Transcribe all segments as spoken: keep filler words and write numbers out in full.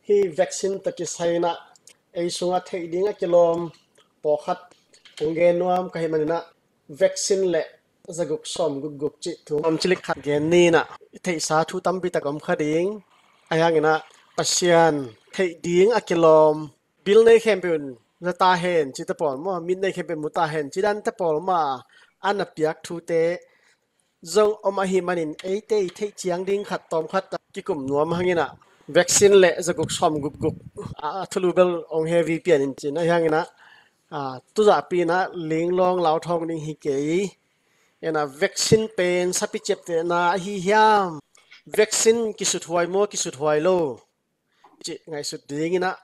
Hih vaccine tawh kisai in ah ei sungah theih ding a kilawm pawlkhat hong gen nuam ka hih manin ah vaccine le zaguk sawm gukguk cih thu om cilik khat gen ni in ah, i theihsa thu tampi tak om kha ding. Ahi hangin ah Pasian theih ding a kilawm bil nei khempeuh in za ta hen cihte pawl maw, mit nei khempeuh in mu ta hen cih dante pawl mah a na piak thute zong om ahih manin eite i theih ciang ding khat tawm khat kikum nuam hangin ah vaccine le zaguk sawm gukguk a thulu bel hong heavy pian in cin ahi hangin ah, a, tuzahpi in ah linglawng lauthawng ding hi kei. En ah vaccine pen sapi ciaptehna ahi hiam? Vaccine kisuthuai maw, kisuthuai lo? Cih ngaihsut dingin ah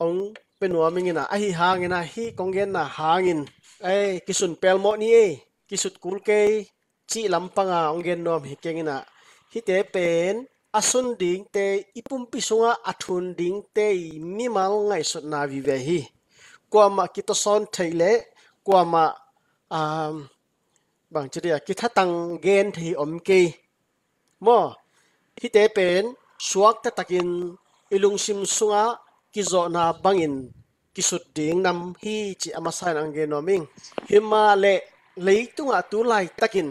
hong pia nuam ing in ah, ahi hangin ah hih kong genna hangin, ei, kisun pelmawh ni ei, kisut kul kei, cih lampang a hong gen nuam hi keng in ah, hihte pen a sun dingte, i pumpi sungah a thun dingte i mimal ngaihsutna vive hi. Kuamah kitawsawn thei leh kuamah, um, bangci dia kithatang gen thei om kei. Maw, hihte pen suakta takin i lungsim sungah kizawhna bangin kisut ding nam hi cih a masa in hong gen nuam ing. Himahleh leitungah tu laitakin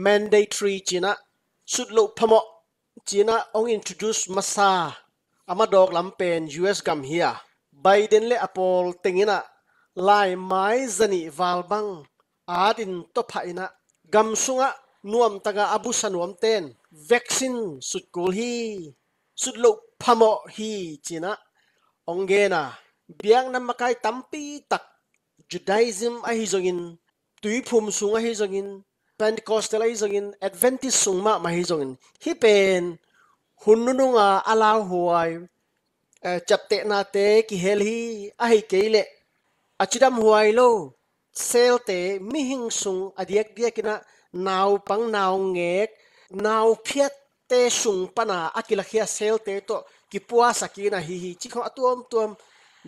mandatory ci in ah, sut loh phamawh ci in ah hong introduce masa, a madawk lam pen U S gam hi a, Biden le a pawl teng in ah laimai zanih val bang atin tawphah in ah gam sungah nuamtaka a busa nuamte in vaccine sut kul hi, sut loh phamawh hi ci in ah hong gen a, biakna makai tampi tak, Judaism ahi zongin, Tuiphum sung ahi zongin, Pentecostal ahi zongin, Adventist sung mahmah ahi zongin, hih pen hun nununga a lauhuai, eh, ciaptehnate kihel hi. Ahi kei leh a cidamhuai lo selte, mihing sung a diakdiak in ah naupang naungek, nauphiatte sung pana a kilakhia selte tawh kipuasak in ah hi hi cih khawng a tuamtuam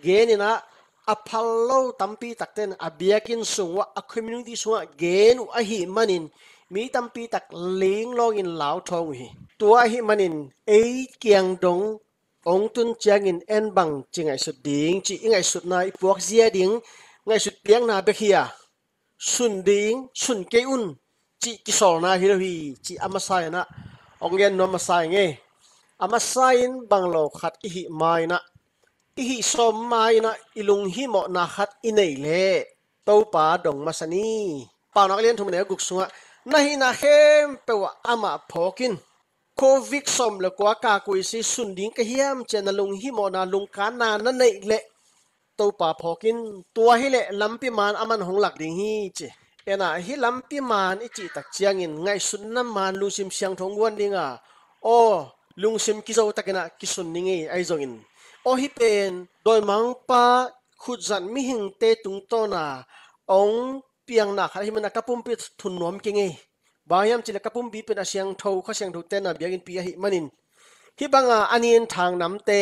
gen in ah, a phal lo tampi takte in a biakinn sung uah, a community sungah gen uh ahih manin mi tampi tak linglawngin lauthawng uh hi. Tua ahih manin ei kiang dong hong tun ciangin en bangci ngaihsut ding cih i ngaihsutna i puakzia ding ngaihsut piakna bek hi a, sun ding, sun kei un cih kisawlna hi lo hi cih a masa in ah hong gen nuam masa ing ei. A masa in bang lo khat i hih ma in ah, i hih sawm ma in ah i lunghimawhna khat i neih leh Topa dong masa ni. Paunak lian thum neu guk sungah, na hihna khempeuh ah amah phawk in. Covid sawm le kua kak uh i si, sun ding ka hiam ci a na lunghimawhna, lungkanna na neih leh Topa phawk in. Tua hi leh lampi man aman hong lak ding hi ci. En ah, hih lampi man i cih tak ciangin ngaihsutna man lungsim siangtho hong guan ding a, aw, lungsim kizo takin ah kisun ni ngei ahi zongin, aw, hih pen dawimangpa khutzat mihingte tungtawn a hong piangna khat ahih manin ah ka pumpi thun nuam kei ngei. Bang hiam cih leh ka pumpi pen a siangtho, Kha Siangtho tenna biakinnpi ahih manin, hih banga a ninthang namte,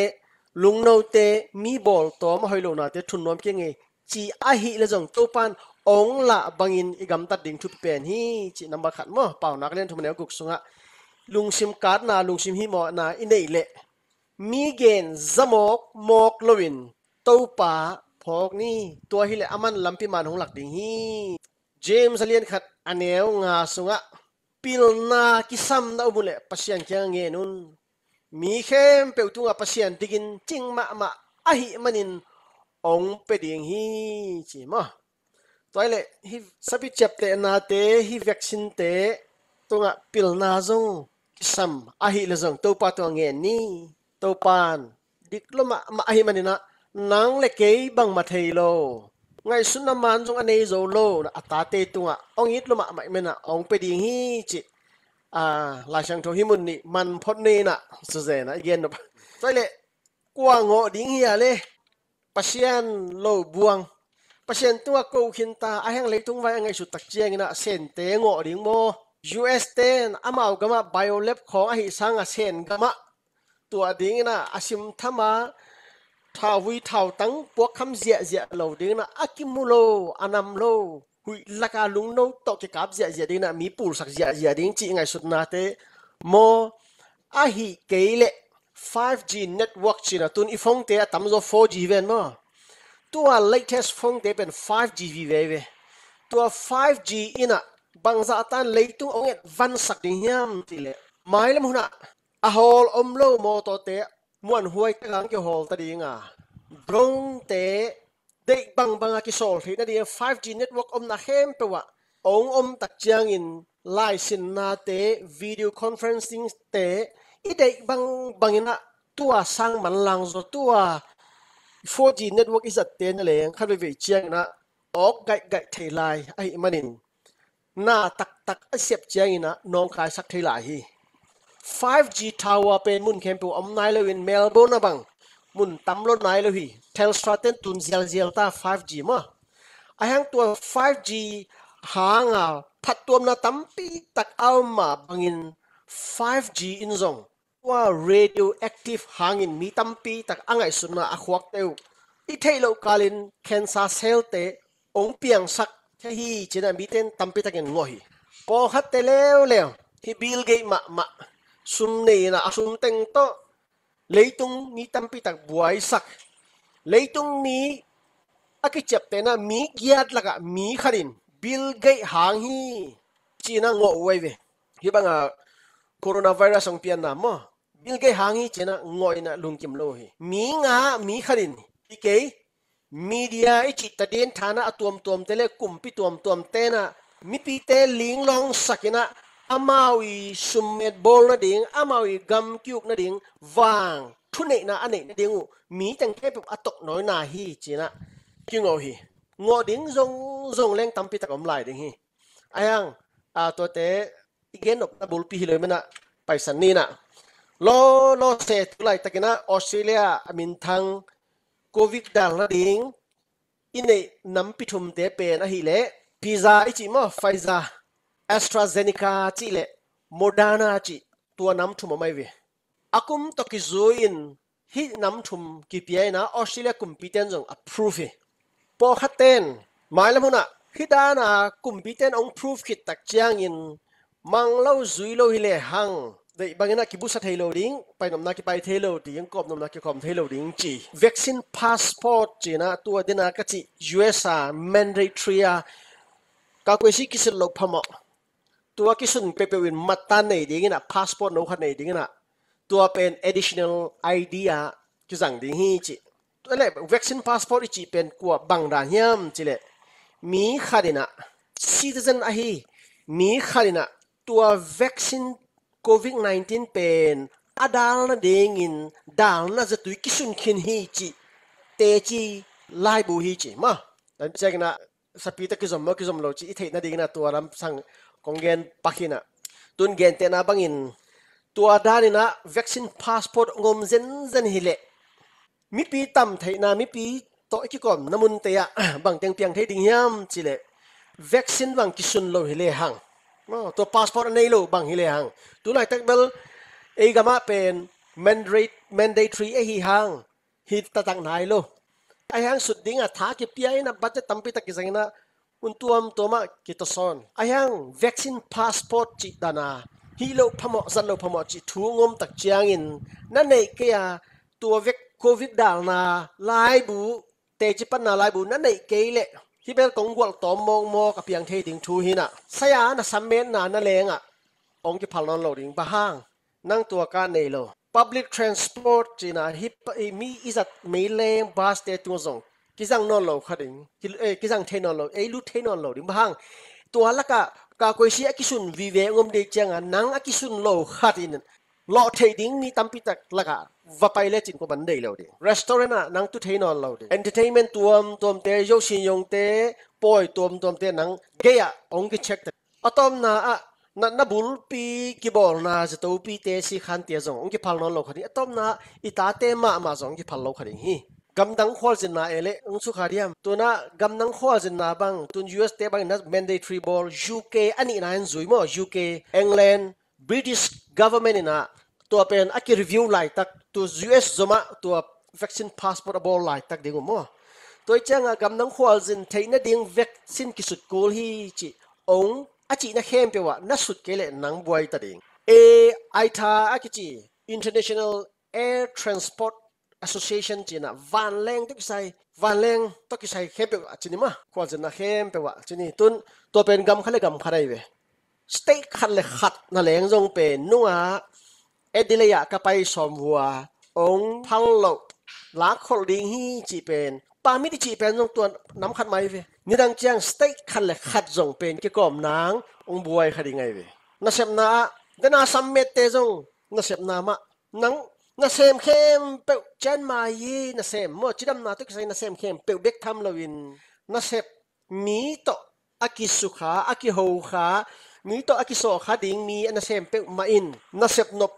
lungnote, mi bawltawm a hoih lohnate thun nuam kei ngei, ci ahih leh zong Topa in hong lah bangin i gamtat ding thupi pen hi cih number khat maw, Paunak lian thum neu guk sungah lungsim katna, lungsim himawhna i neih leh mi gen za mawk mawk loin Topa phawk ni. Tua hi leh aman lampi man hong lak ding hi. James a lian khat a neu nga sungah, pilna kisam na um uh leh Pasian kiangah ngen un. Mi khempeuh tungah Pasian dikin cing mahmah ahih manin hong pia ding hi ci maw. Tua hi leh hih sapi ciaptehnate, hih vaccine-te tungah pilna zong kisam ahih leh zong Topa tungah ngen ni. Topa in dik lua mahmah ahih manin ah, nang le kei bangmah thei lo, ngaihsutna man zong a nei zo lo a tate tungah hong it lua mahmah ahih manin ah hong pia ding hi cih, a, Lai Siangtho hih mun nih man phot ni in ah, suzen ah i gen nop. Tua hi leh kua ngawh ding hi a le? Pasian lo buang, Pasian tungah ko khin ta, a heng leitung vai a ngaihsut tak ciangin ah Sente ngawh ding maw? U S ten amau gamah biolab khawng ahih sanga Sen gamah tuah dingin ah a simtham a, thauvui thautang puakkham ziahziah lo dingin ah a kimu lo, a nam lo, huih laka lungno tawh kikap ziahziah dingin ah mi pulsak ziahziah ding cih ngaihsutnate maw? Ahih kei leh five G network cina tun i phone te a tamzaw four G ven maw. Tua latest phone te pen five G vive ve. Tua five G ina bangzah tan leitung ong et vansak ding hiam ti le, mailam huna a hawl om lo mawtaw te muanhuai tagang kihawl ta dinga, drone te deih bangbanga kisawl theih nading five G network omna khempeuh ah ong om tak ciangin, laisinnate, video conferencing te i deih bangbangin ah tua sang manlang zaw, tua four G network i zatte na leng khat veivei ciangin ah awk gaihgaih thei lai ahih manin na taktak a siap ciangin ah nawngkaisak thei lai hi. Five G tower pen mun khempeuh om nai loin Melbourne a bang mun tam lo nai lo hi. Telstra ten tun zialzial ta five G maw. A hiang tua five G hanga phattuamna tampi tak a om mah bangin five G in zong tua radioactive hangin mi tampi tak a ngaihsutna a khuakte uh i theih loh kalin cancer cell te ong piangsak thei hi cina mite in tampi takin ngawh hi. Pawlkhatte leuleu hi Bill Gates mahmah sum nei ina a sum teng tawh leitung mi tampi tak buaisak, leitung mi a kiciaptehna mi giat lakah mi khatin Bill Gates hang hi cina ngawh uh ai ve. Hi banga coronavirus ong pianna maw, Bill Gates hang hi cina ngawh ina lungkim lo hi. Mi nga mi khatin hi kei, media i cih tadin thana a tuamtuamte le kumpi tuamtuam tena mipite linglawngsak ina amau i summet bawl nading, amau i gam kiuk nading vang thuneihna a neih nading uh mi teng khempeuh a toknawina hi cina kingawh hi. Ngawh ding zongzong leng tampi tak om lai ding hi. A hiang a tuate i gen nopna bulpi hi lo i mana paisan nina. Lawlaw se tu laitakina Australia a minthang covid dal nading i neih nampi thumte pen ahileh Pfizer i cih maw, Pfizer, AstraZeneca cih le Moderna cih tua nam thum a mai ve. A kum tawh kizui-in hih nam thum kipia ina Australia kumpite in zong approve hi. Pawlkhatte in mailam hunah hih dana kumpite in ong prove khit tak ciangin mang lo zui lo hi lehang deih bangin ah kibusa thei lo ding, painopna kipai thei lo ding, kawmnopna kikhawm thei lo ding ci. Vaccine passport cina tua dina ka cih U S a mandatory a ka kuaisi kisit loh phamawh. Tua kisun peuhpeuh in mata nei dingin ah passport no khat nei dingin ah tua pen additional I D a kizang ding hi ci. Tua le vaccine passport i cih pen kua bang dan hiam ci le, mi khat in ah citizen ahi mi khat in ah tua vaccine covid nineteen pen a dal nadingin dalna zatui kisun khin hi cih teci laibu hi ci. Ma dan ciangin ah sapi ta kizom maw kizom lo ci i theih nadingin ah tua lam sang kong gen pak hi in ah, tun gentehna bangin tua danin ah vaccine passport ngom zenzen hi leh mipi tam theihna, mipi tawh i kikawmna munte ah bangteng piang thei ding hiam ci le, vaccine bang kisun lo hi lehang, tua passport a nei lo bang hi lehang, tu laitak bel ei gamah pen mandatory, mandatory ahi hang hi taktak nai lo. A hiang sut dingah tha kipia in ah budget tampi tak kizang in ah hun tuamtuam ah kitawsawn. A hiang vaccine passport cih dana hih loh phamawh, zat loh phamawh cih thu ngom tak ciangin na neih kei a tua vek covid dalna laibu, teci panna laibu na neih kei leh hih bel kong gualh tawm mawkmawk a piang thei ding thu hi in ah, saya na sammetna na lengah ong kiphal nawn lo ding. Bang hang? Nang tua ka nei lo. Public transport cina hi pa-, i mi i zat meileng bus te tung zong kizang nawn lo kha ding. Ki-, eh, kizang thei nawn lo, ei lut thei nawn lo ding. Bang hang? Tua lakah ka koisi a kisun vive ngom dei cianga nang a kisun lo khat in lawh theih ding mi tampi tak lakah va pai lecin kua man dei lo ding. Restaurant ah nang tu thei nawn lo ding. Entertainment tuamtuamte, yosin yongte, pawi tuamtuamte nang gei ah ong kicheck ta. A tawpna ah natna bulpi kibawlna zatopite sikhantia zong ong kiphal nawn lo kha ding. A tawpna ah i tate mahmah zong ong kiphal lo kha ding hi. Gamdang khualzinna e le ong sukha diam? Tuna gamdang khualzinna bang tun U S te bangin na mandatory bawl, U K a nihna in zui maw, U K, England, British government in ah tua pen a ki-review laitak, tua U S zomah tua vaccine passport a bawl laitak ding uh maw. Tua i cianga gamdang khualzin theih nading vaccine kisut kul hi cih ong a cihna khempeuh ah na sut kei leh nang buai ta ding. E, aitha a kici International Air Transport Association ci-in ah vanleng tawh kisai, vanleng tawh kisai khempeuh ah ci ni maw, khualzinna khempeuh ah ci ni. Tun tua pen gam khat le gam khat ahi ve. State khat le khat na leng zong pen nungah Adelaide ah ka pai sawm vua, ong phal loh, lak kholh ding hi cih pen, permit i cih pen zong tua nam khat mah ahi ve. Nidang ciang state khat le khat zong pen kikawm nang ong buai kha ding ahi ve. Nasepna ah, dena sammette zong nasepna mah, nang nasem khempeuh, Chiang Mai hi nasem maw, cidamna tawh kisai nasem khempeuh bek tham loin, nasep mi tawh a kisukha, a kihokha, mi tawh a kisawhkha ding mi a nasem peuhmah in nasep nop,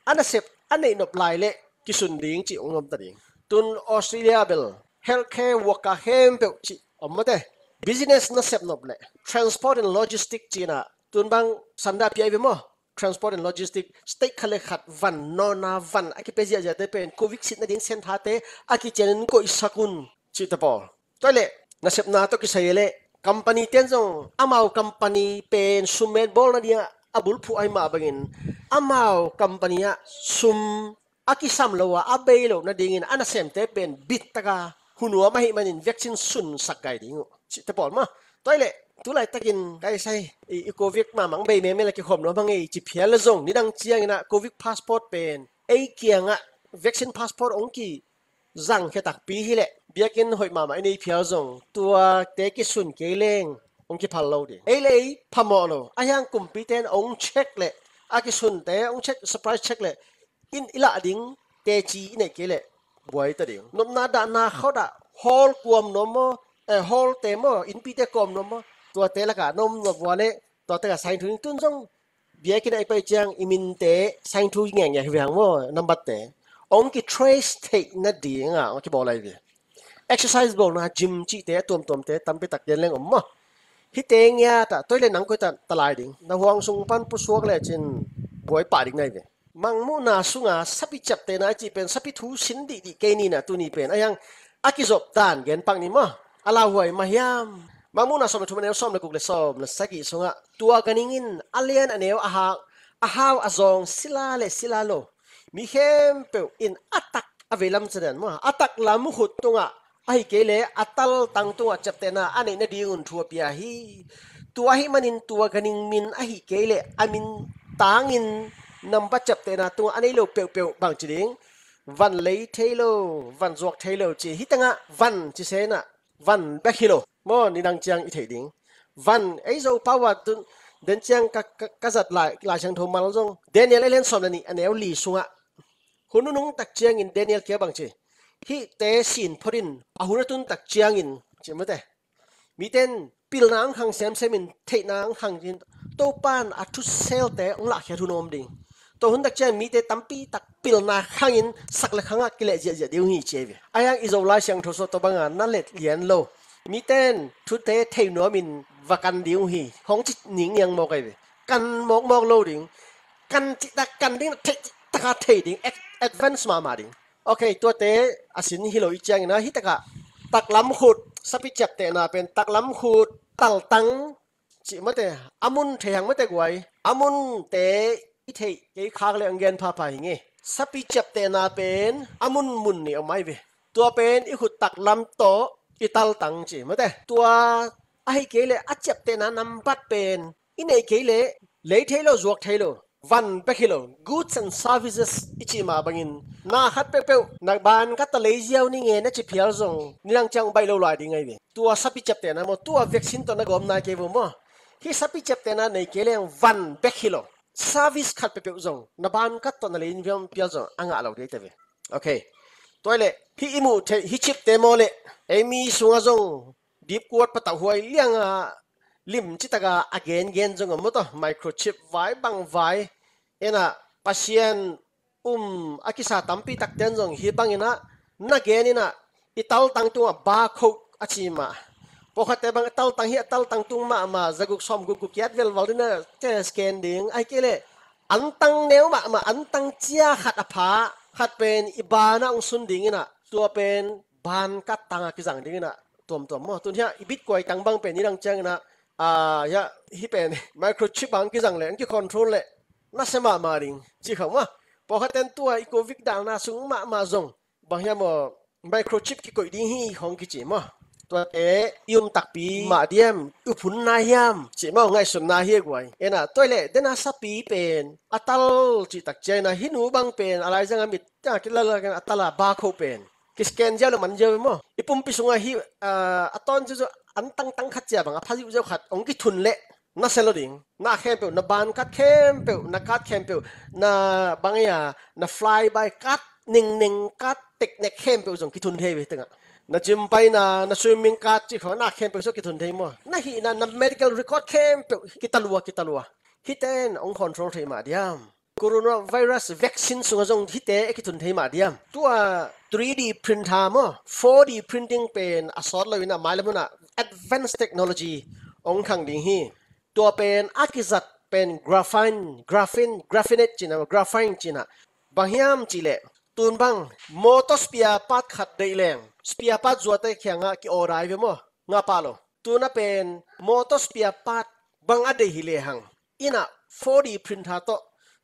a nasep a neih nop lai leh kisun ding cih ong nuamta ding. Tun Australia bel healthcare worker khempeuh cih om mate, business nasep nop leh transport and logistic ci-in ah, tun bang sanda pia i ve maw, transport and logistic, state khat le khat van, nawna van a kipia ziahziahte pen Covid sit nading centre-te a kicianin koihsak un cihte pawl. Tua leh nasepna tawh kisai leh company ten zong amau company pen summen bawl nadingah a bulphuh ahi mah bangin, amau company ah sum a kisam lo a, a bei loh nadingin a nasemte pen bittaka hunuam ahih manin vaccine sunsak gai ding uh cihte pawl mah. Tua leh tulaitakin kaisai i, i Covid mahmah bei meme la kikhawm nuam hang ei ci phial le zong, nidang ciangin ah Covid passport pen ei kiangah vaccine passport ong kizangkhia takpi hileh biakinn hoih mahmah i nei phial zong tuate kisun kei leng ong kiphal lo ding. Ei le ei phamawh lo, ahiang kumpite in ong check leh, a kisunte ong check, surprise check leh in i lah ding teci i neih kei leh buaita ding. Nopna dahna khawdah hall kuam nuam maw, eh, hallte maw, innpite kuam nuam maw, tuate lakah na om nuam vua leh tuate ka sainthu ding. Tun zong biakinn ah i pai ciang i minte sainthu ngiangngian hi ve hang maw, nambatte. Ong kitrace theih nadingah ong kibawl lai ve. Exercise bawlna, gym cihte a tuamtuamte tampi tak gen leng om maw. Hihte ngiat ah, tua leh nang koi ta, ta lai ding, na huang sung pan pusuak lecin buai pah ding nai ve. Mangmuhna sunga sapi ciaptehna i cih pen sapi thu sin dihdih kei ni nah, tuni pen ahiang a kizop dan gen pak ni maw. A lauhuai mah hiam? Mangmuhna sawm le thum, a neu sawm le guk le sawm le sagih sungah tua ganhing in a lian a neu, a hau a zawng sila le sila lo, mi khempeuh in a tak a veilam cadan maw, a taklam khut tungah ahi kei leh a taltang tungah ciaptehna a neih nadingun thu a pia hi. Tua ahih manin tua ganhing min ahi kei leh a min tangin nambat ciaptehna tungah a nei lo peuhpeuh bangci ding, van lei thei lo, van zuak thei lo ci. Hih tengah van ci senah van bek hi lo maw, nidang ciang i theih ding. Van ei Zopau ah tun den ciang ka, ka, ka zat lai, Lai Siangtho mal zong, Daniel a lian sawm le nih, a neu li sungah, hun nunung tak ciangin Daniel kiang bangci, hihte sin phot in, a hun a tun tak ciangin ci mate. Mite in pilna ang khang semsem in, theihna ang khang in, Topa in a thuselte ong lahkhiat hun om ding. Tua hun tak ciang mite tampi tak pilna khangin sak le khangah kileh ziahziah ding uh hi ci ahi ve. Ahiang i Zo Lai Siangtho sung tua banga na let lian lo, mite in thute thei nuamin va kan ding uh hi hong ci ningniang mawk ahi ve. Kan mawkmawk lo ding. Kan cihtak kan ding, thei cihtaka thei ding. Ad-, advance mahmah ding. Ok, tuate a sin hi lo i ciangin ah, hih takah taklam khut, sapi ciaptehna pen taklam khut, taltang cih mate, a mun thei hang mate guai. A munte i theih kei khak le ang gen phapha hi nge. Sapi ciaptehna pen a munmun nih om ahi ve. Tua pen i khut taklam tawh i taltang ci mate. Tua ahi kei leh a ciaptehna nambat pen i neih kei leh lei thei lo, zuak thei lo, van bek hi lo, goods and services i cih mah bangin, na khat peuhpeuh na ban ka ta lei ziau ni nge na ci phial zong, nidang ciang baih lo lai ding ahi ve. Tua sapi ciaptehna maw, tua vaccine tawh na gawm nai kei vo maw. Hih sapi ciaptehna nei kei leng van bek hi lo, service khat peuhpeuh zong na ban ka tawh na lei phial zong a ngah lo ding ahi ve. Ok. Tua leh hih i muh theih hih chipte maw leh ei mi sungah zong dipkuat patauh huai lianga lim citaka a gengen zong om maw, tua microchip vai bang vai, ena Pasian um a kisa tampi takten zong hih bangin ah na gen in ah, i taltang tungah barcode a ci mah. Pawlkhatte bang a taltang hi, a taltang tung mahmah, zaguk sawmguk guk kiat velval ding na, te scan ding, ahi kei leh antang neu mahmah, antang cia khat a pha, khat pen i banah hong sun ding in ah, tua pen ban ka tangah kizang ding in ah, tuamtuam maw. Tun hiah i bitkuai tang bang pen nidang ciangin ah, a, hiah hih pen microchip ah hong kizang leh, hong kicontrol leh nasia mahmah ding ci khawng maw. Pawlkhat ten tua i covid dalna sung mahmah zong bang hiam aw, microchip kikoih ding hi hong kici maw? Tuate i um takpi mah diam, i up hun na hiam ci maw, ngaihsutna hi a guai. Ena tua leh dena sapi pen a tal cih tak ciangin ah hih nu bang pen a laizang a mit a kilalak in a tal a ba kho pen kiscan ziau le man ziau hi maw? I pumpi sungah hih a tawn ziau an tangtang khat cia bang a pha ziau khat hong kithun leh na se lo ding. Na khempeuh, na ban kat khempeuh, na kat khempeuh, na bang a, na flyby kat, ningneng kat, teknek khempeuh zong kithun thei ve tengah. Na gym paina, na swimming kat cih khawng na khempeuh zong kithun thei maw? Na hihna, na medical record khempeuh kitalua kitalua. Hihte in hong control thei mah diam? Coronavirus vaccine sungah zong hihte a kithun thei mah diam? Tua three D printer maw, four D printing pen a sawt lo in a mailam hunah advanced technology hong khang ding hi. Tua pen a kizat pen graphene, graphene, graphenate cihna, graphene cihna. Bang hiam cihleh tun bang motor spare part khat deih leng, spare part zuate kiangah ki-order hi ve maw? Ngah pah lo. Tuna pen motor spare part bang a deih hi lehang, ina four D printer tawh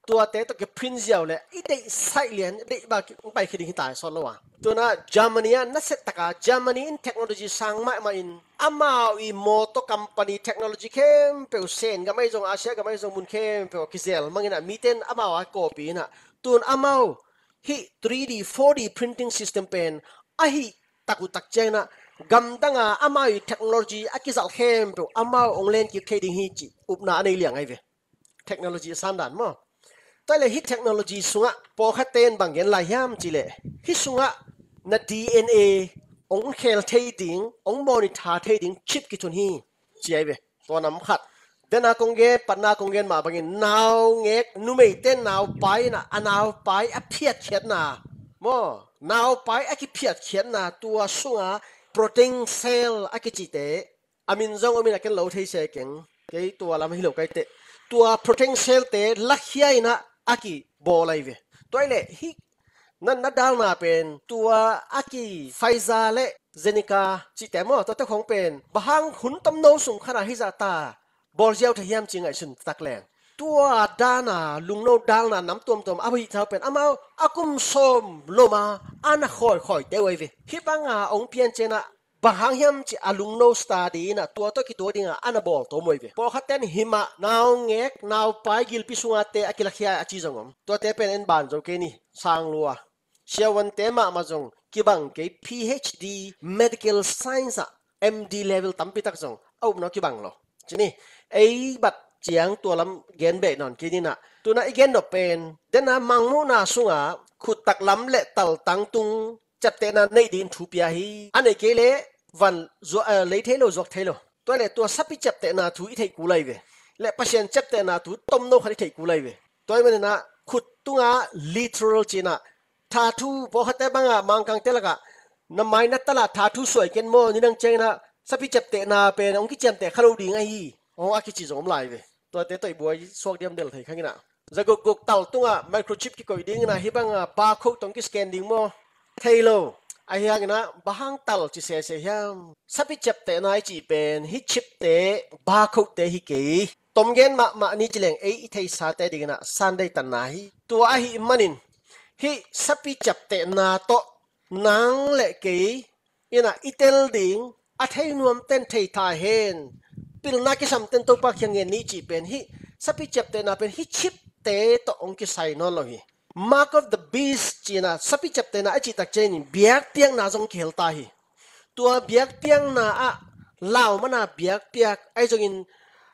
tuate tawh kiprint ziau le i deih saih lian, i deih bang pai khia ding hi ta sawt lo a. Tuna Germany ah nasia taka, Germany in technology sang mahmah in, amau i motor company technology khempeuh Sen gam ahi zong, Asia gam ahi zong, mun khempeuh kizel mang in a, mite in amau a copy in a. Tun amau hih three D, four D printing system pen ahi tak uh tak ciangin a, gamdang a amau i technology a kizalh khempeuh amau hong lenkik thei ding hi cih upna a nei liang ahi ve. Technology a sandan maw? Tua leh hih technology sungah pawlkhatte in bang gen lai hiam cihleh, hih sungah na D N A hong khel thei ding, hong monitor thei ding chip kithun hi ci ahi ve. Tua nam khat. Dena kong gen, patna kong gen mah bangin naungek, numeite naupai in a, a naupai a phiatkhiatna maw, naupai a kiphiatkhiatna, tua sunga protein cell a kicite, a min zong om in a, ken lo thei se keng, kei tua lam hi lo kai teh. Tua protein cell te lakhia in a, a kibawl ahi ve. Tua hi leh hih na, na dalna pen tua a ki Pfizer le Zeneca cihte maw, tuate khong pen bang hang hun tomno sung khat a hih zah ta bawl ziau thei hiam ci ngaihsun tak leng, tua dana lungno dalna nam tuamtuam a hih thau pen amau a kum sawm loma a na khawikhawi teu ahi ve. Hih banga hong pian ciangin a bang hang hiam cih a lungno study in a, tua tawh kituak dinga a na bawl tawm uh ahi ve. Pawlkhatte in himah naungek, naupai gilpi sungate a kilakhia a ci zong om. Tuate pen en ban zo kei ni, sang lua. Siavuante mahmah zong kibang kei, P H D medical science ah M D level tampi tak zong a upna kibang lo. Ci ni, ei bat ciang tua lam gen beh nawn kei ni in a. Tuna i gen nop pen, dena Mangmuhna sunga khut taklam le taltang tung ciaptehna neih dingin thu pia hi. A neih kei leh van zuak, eh, lei thei lo, zuak thei lo. Tua leh tua sapi ciaptehna thu i theih kul ahi ve. Le Pasian ciaptehna thu tomno khat i theih kul ahi ve. Tua ahih manin a khut tunga literal ci in a, tattoo, pawlkhatte banga Mangkangte lakah na mai na tal ah tattoo suai ken maw, nidang ciangin a sapi ciaptehna pen hong kiciamteh kha lo ding ahi, hong a kici zong om lai ve. Tuate tawh i buai suak diam del thei khang in a. Zagukguk tal tungah microchip kikoih ding in a, hih banga barcode tawh hong kiscan ding maw? Thei lo. Ahi hangin a bang hang tal ci sese hiam? Sapi ciaptehna i cih pen hih chipte, barcodete hi kei. Tomgen mahmah ni ci leng ei i theisate dingin a Sunday tanna hi. Tua ahih manin hih sapi ciaptehna tawh nang le kei in a i tel ding, a thei nuamten thei ta hen, pilna kisamten Topa kiang ngen ni cih pen hih sapi ciaptehna pen hih chipte tawh hong kisai nawn lo hi. Mark of the beast ci in a, sapi ciaptehna a cih tak ciangin biakpiakna zong kihel ta hi. Tua biakpiakna ah, lau mana biakpiak ahi zongin,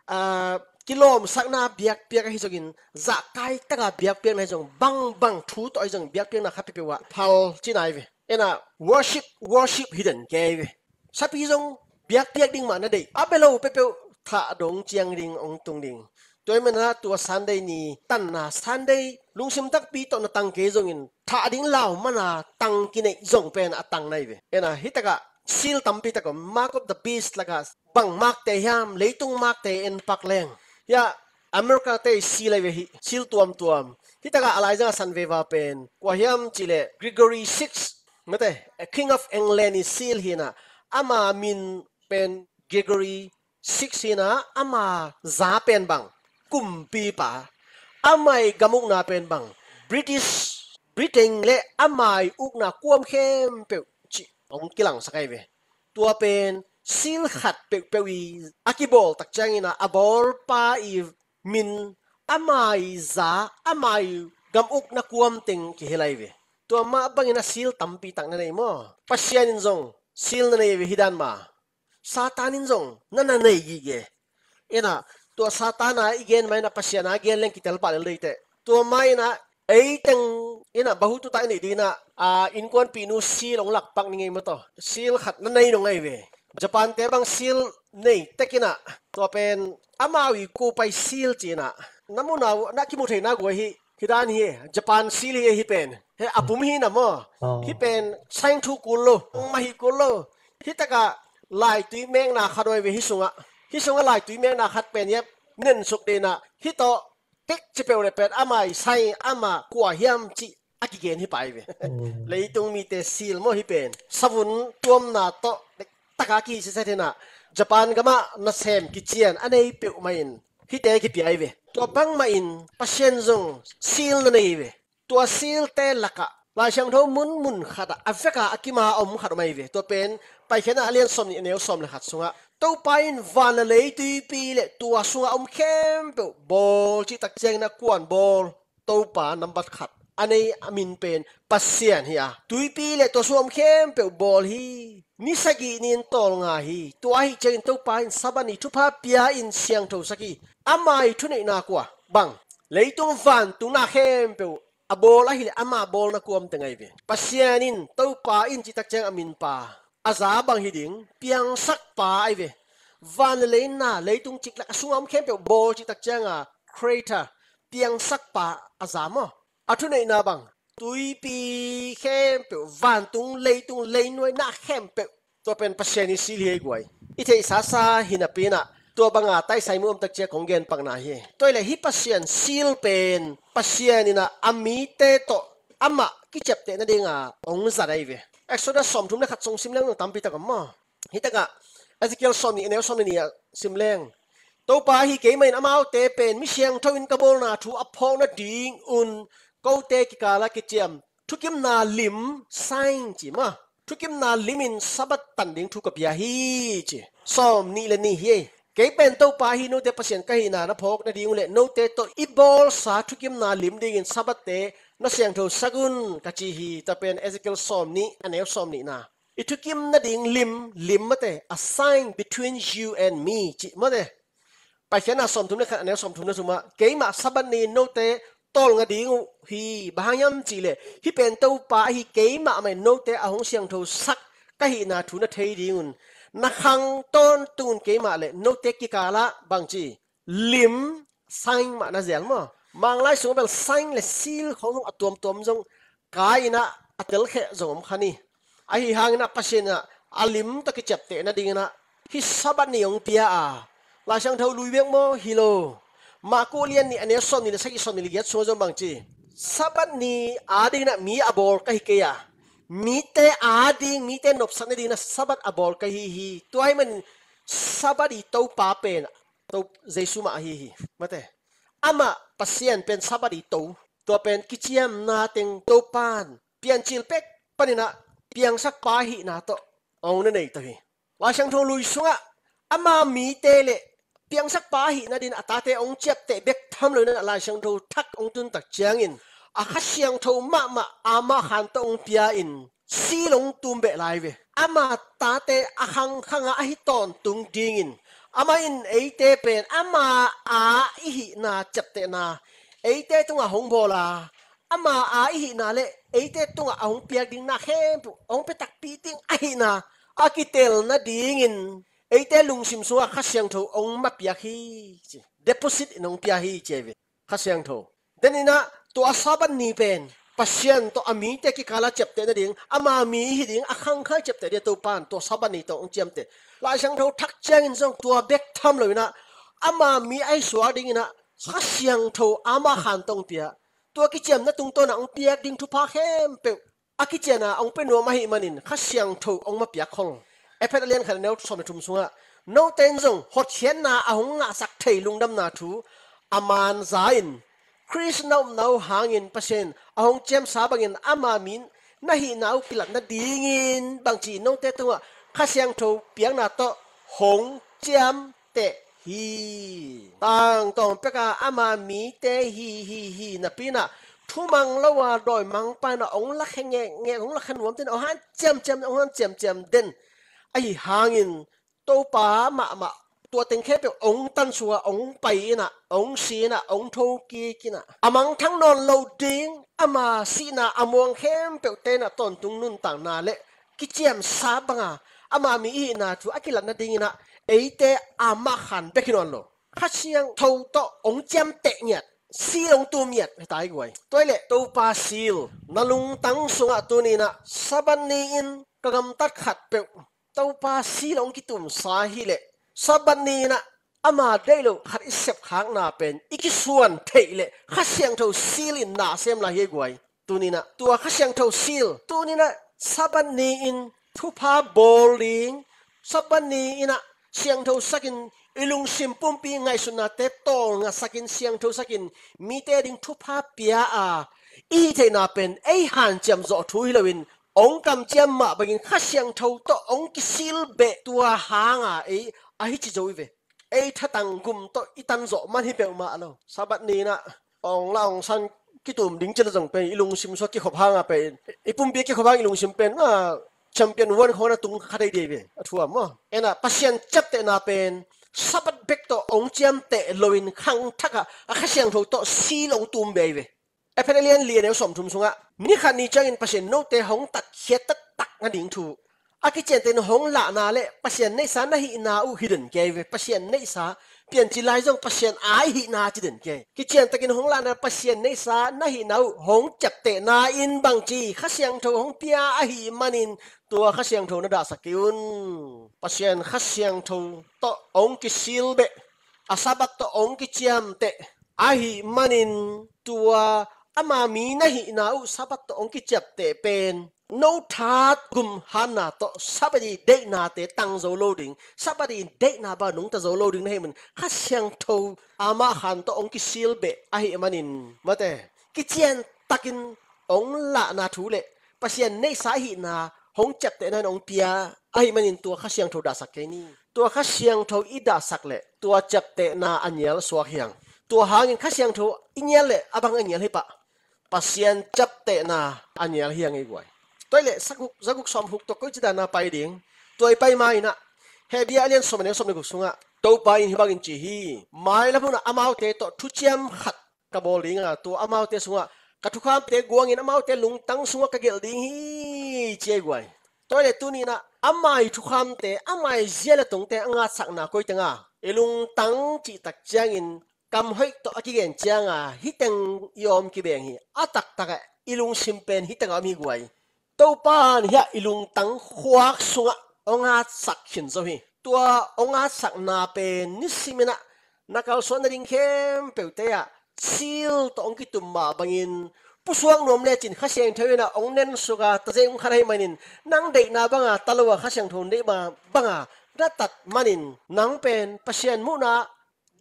ah, kilawmsakna biakpiak ahi zongin, zahkai taka biakpiakna ahi zong, bangbang thu tawh ahi zong biakpiakna khat peuhpeuh ah phal cihna ahi ve. Ena worship, worship hi den kei ve. Sapi zong biakpiak ding mah na deih, a bia lo peuhpeuh thah dong ciang ding hong tung ding. Tua ahih manin a tua Sunday ni tanna, Sunday lungsim takpi tawh na tang kei zongin, thah ding lau mana tang kineih zong pen a tang na hi ve. Ena hih takah seal tampi tak om, mark of the beast lakah bang markte hiam, leitung markte en pak leng. Hiah America te seal ahi ve hih, seal tuamtuam. Hih takah a laizang a san veva pen kua hiam cihleh Gregory six, mate, King of England i seal hi in a, ama min pen Gregory six hi in a, ama za pen bang, kumpipa. Ama i gam ukna pen bang, British, Britain le amai ukna kuam khempeuh cih hong kilangsak ahi ve. Tua pen seal khat peuhpeuh i a kibawl tak ciangin a, a bawlpa i min, amai za, amai gam ukna kuam teng kihel ahi ve. Tua mah bangin a seal tampi tak na nei maw? Pasian in zong seal na nei ve hi dan mah. Satan in zong na na nei gige. Ina, tua Satan a i gen mah ina Pasian a gen leng kitel pah lel deite. Tua mah ina ei teng ina bahu tuta i nei ding ina, a, innkuanpihnu seal hong lakpak ni ngei maw taw. Seal khat na nei nong ahi ve. Japan te bang seal nei tek ina, tua pen amau i kupai seal ci ina. Na mu na, na kimu thei na guai hi. Hi dan hi, Japan seal hi, hi pen. He a pum hi na maw. Oh. Hi pen saing thu kul lo, mah hi kul lo. Hi taka laitui mekna khat oi ve hi sunga. Hi sunga laitui mekna khat pen yep nen suk dena. Hi tawh tek ci peuh le pen amai saing ama kua hiam ci a kigen hi pai ve. Mm. Leitung mite seal maw hi pen. Savun tuamna tawh taka ki sisat hina. Japan gama nasem kician a nei peuh mah in hite kipia hi ve. Tua bang mah in Pasian zong seal na nei ve. Tua seal te laka Lai Siangtho mun mun khata a veka a kima om khat om ahi ve. Tua pen Paikhiatna a lian sawm nih a neu sawm le khat sunga Topa in van le lei, tuipi le tua sunga om khempeuh bawl cih tak ciangin a kuan bawl. Topa nambat khat a nei a min pen Pasian hi a, tuipi le tua sunga om khempeuh bawl hi. Ni sagih ni in tawlnga hi. Tua ahi ciangin Topa in Sabbath ni thupha pia in siangthosak hi. Ama i thuneihna kua bang? Leitung vantung na khempeuh a bawl ahileh ama bawlna kuam teng ahi ve. Pasian in, Topa in cih tak ciang a minpa a za bang hi ding? Piangsakpa ahi ve. Van le lei na, leitung ciklak a sunga om khempeuh bawl cih tak cianga creator, piangsakpa a za maw? A thuneihna bang? Tuipi khempeuh, vantung, leitung, leinuai na khempeuh, tua pen Pasian i seal hi ei guai. I theihsasa hi napi inah tua banga taisai mu om tak ciang kong genpakna hi. Tua hileh hih Pasian seal pen Pasian inah a mite tawh amah kiciapteh nadinga hong zat ahi ve. Exodus sawmthum le khat sung sim leng nung tampi tak om maw? Hih takah Ezekiel sawmnih a neu sawmnih ah sim leng, Topa ahi keimah in amaute pen mi siangtho in ka bawlna thu a phawk nadingun kote kikala kiciam thukimna lim, sign ci maw, thukimna limin Sabbath tan ding thu ka pia hi ci. Sawmnih le nih hi ei. Kei pen Topa ahi note Pasian ka hihna na phawk nading uh leh note tawh i bawlsa thukimna lim dingin Sabbath te na siangthosak un ka ci hi. Tua pen Ezekiel sawmnih a neu sawmnihna. I thukim nading lim, lim mate, a sign between you and me ci mate. Paikhiatna sawmthum le khat a neu sawmthum le thumah, keimah Sabbath ni note tawlnga ding uh hi. Bang hang hiam cihleh hih pen Topa ahi keimah mah in note a hong siangthosak ka hihna thu na thei dingun na khang tawntungun keimah le note kikalah bangci lim, sign mah na zel maw? Manglai sungah bel sign le seal khong zong a tuamtuam zong kai inah a telkheh zong om kha ni. Ahi hangin ah Pasian inah a lim tawh kiciapteh nadingin ah hih Sabbath ni hong pia a, Lai Siangtho lui bek maw? Hi lo. Marku lian nih a neu sawmnih le sagih, sawmnih le giat sungah zong bangci, Sabbath ni adingin ah mi a bawl ka hi kei a, mite ading, mite nopsak nadingin ah Sabbath a bawl ka hi hi. Tua ahih manin Sabbath i Topa pen To, Jesu mah ahi hi. Mate. Amah Pasian pen Sabbath i To. Tua pen kiciamna teng Topan piancil pek panin ah piangsakpa ahihna tawh hong na nei to hi. Lai Siangtho lui sungah ama mite le piangsakpa ahih nadin a tate hong ciapteh bek tham loin ah Lai Siangtho thak hong tun tak ciangin a Kha Siangtho mahmah ama khan tawh hong pia in seal hong tum beh lai ve. Ama tate a khangkhanga ahi tawntung dingin amah in eite pen ama a i hihna ciaptehna eite tungah hong bawl a, ama a i hihna le eite tungah a hong piak ding na khempeuh hong pia takpi ding ahihna a kitel nadingin eite lungsim sungah Kha Siangtho hong mapiak hi ci. Deposit in hong pia hi ci ahi ve. Kha Siangtho. Deninah tua Sabbath ni pen Pasian tawh a mite kikala ciapteh nading, ama mi hi ding a khangkhang ciapteh ding a Topan tua Sabbath ni tawh hong ciamteh. Lai Siangtho thak ciangin zong tua bek tham loinah ama mi ahi suak dinginah Kha Siangtho ama khan tawh hong pia. Tua kiciamna tungtawnah hong piak ding thupha khempeuh a kiciana hong pia nuam ahih manin Kha Siangtho hong mapiak khol. Efesa lian khat a neu sawm le thum sungah note in zong hotkhiatna a hong ngahsak thei lungdamna thu a manza in Khrist na upna uh hangin Pasian a hong ciamsa bangin ama mi na hihna uh kilat nadingin bangci note tungah Kha Siangtho piakna tawh hong ciamteh hi. Tangtawng peka ama mite hi hi hi napi inah thumang lo a dawimangpa inah hong lakhe ngekngek, hong lakhe nuamte inah hong hanciamciam, hong hanciamciam den ahi hangin Topa mahmah tua teng khempeuh hong tansua, hong pai inah, hong si inah, hong thokik inah, a mangthang nawn lo ding ama sihna a muang khempeuhte inah tawntung nuntakna le kiciamsa banga ama mi ihihna thu a kilat nadinginah eite amah khan bek hi nawn lo, Kha Siangtho tawh hong ciamteh ngiat, seal hong tum ngiat hi ta hi guai. Tua hi leh Topa seal na lungtang sungah tuni inah Sabbath ni-in ka gamtat khat peuh Topa seal hong kitumsa hi leh Sabbath ni inah ama deih loh khat i sepkhakna pen i kisuan theih leh Kha Siangtho seal in na sem lai hi guai. Tuni inah tua Kha Siangtho seal, tuni inah Sabbath ni-in thupha bawl ding, Sabbath ni inah siangtho sakin i lungsim pumpi ngaihsutnate tawlnga sakin siangtho sakin mite ding thupha pia a i hih theihna pen ei hanciam zawh thu hi loin hong kamciam mah bangin Kha Siangtho tawh hong kisil beh tua hanga ei a hi ci zo i ve. Ei thatang gum tawh i tan zawh man hi peuhmah lo. Sabbath ni inah ong la ong san kitum ding cila zong pen i lungsim sua kikhop hanga pen i pumpi kikhop hang i lungsim pen ma champion one khawng na tung kha dei dei ve a thuam maw. Ena Pasian ciaptehna pen Sabbath bek tawh ong ciamteh loin khangthak a a Kha Siangtho tawh seal ong tum bei ve. Efesa lian li a neu sawmthum sungah ni khat ni ciangin Pasian note hong tatkhiat taktak nading thu a kiciantakin hong lahna le Pasian neihsa na hihna uh hi den kei ve. Pasian neihsa pianci lai zong Pasian a i hihna ci den kei. Kiciantakin hong lahna Pasian neihsa na hihna uh hong ciaptehna in bangci Kha Siangtho hong pia ahih manin tua Kha Siangtho na dahsak kei un. Pasian Kha Siangtho tawh hong kisil beh a Sabbath tawh hong kiciamteh ahih manin tua ama mi na hihna uh Sabbath tawh hong kiciapteh pen no that gum hanna tawh Sabbath i deihnate tang zo lo ding, Sabbath i deihna bang nungta zo lo ding na hih manin Kha Siangtho amah khan tawh hong kisil beh ahih manin mate kician takin hong lahna thu le Pasian neihsa ahihna hong ciaptehna in hong pia ahih manin tua Kha Siangtho dahsak kei ni. Tua Kha Siangtho i dahsak le tua ciaptehna a nial suak hiang. Tua hangin Kha Siangtho i nial le a bang a nial hi pah. Pasian ciaptehna a nial hiang i guai. Tua hi le saguk, zaguk sawmguk tawh koi ci dana pai ding. Tua i pai ma inah Hebru a lian sawm a neu sawm le guk sungah Topa in hi bangin ci hi. Mailam hunah amaute tawh thuciam khat ka bawl dinga tua amaute sungah ka thukhamte guangin amaute lungtang sungah ka gelh ding hi ci a i guai. Tua hi le tuni inah amai thukhamte, amai zia le tongte a ngatsakna koi tenga i lungtang cihtak ciangin kam hoih tawh a kigen cianga hih teng i awm kibeng hi. A taktakah i lungsim pen hih tengah om hi guai. Topa in hiah i lungtang khuak sungah hong hatsak khin zo hi. Tua hong hatsakna pen nisim inah na kalsuan nading khempeuhte ah seal tawh hong kitum mah bangin pusuak nuam lecin Kha Siangtho inah hong nensuka tazei hong khat ahih manin nang deihna banga ta lo a Kha Siangtho neih banga na tat manin nang pen Pasian muhna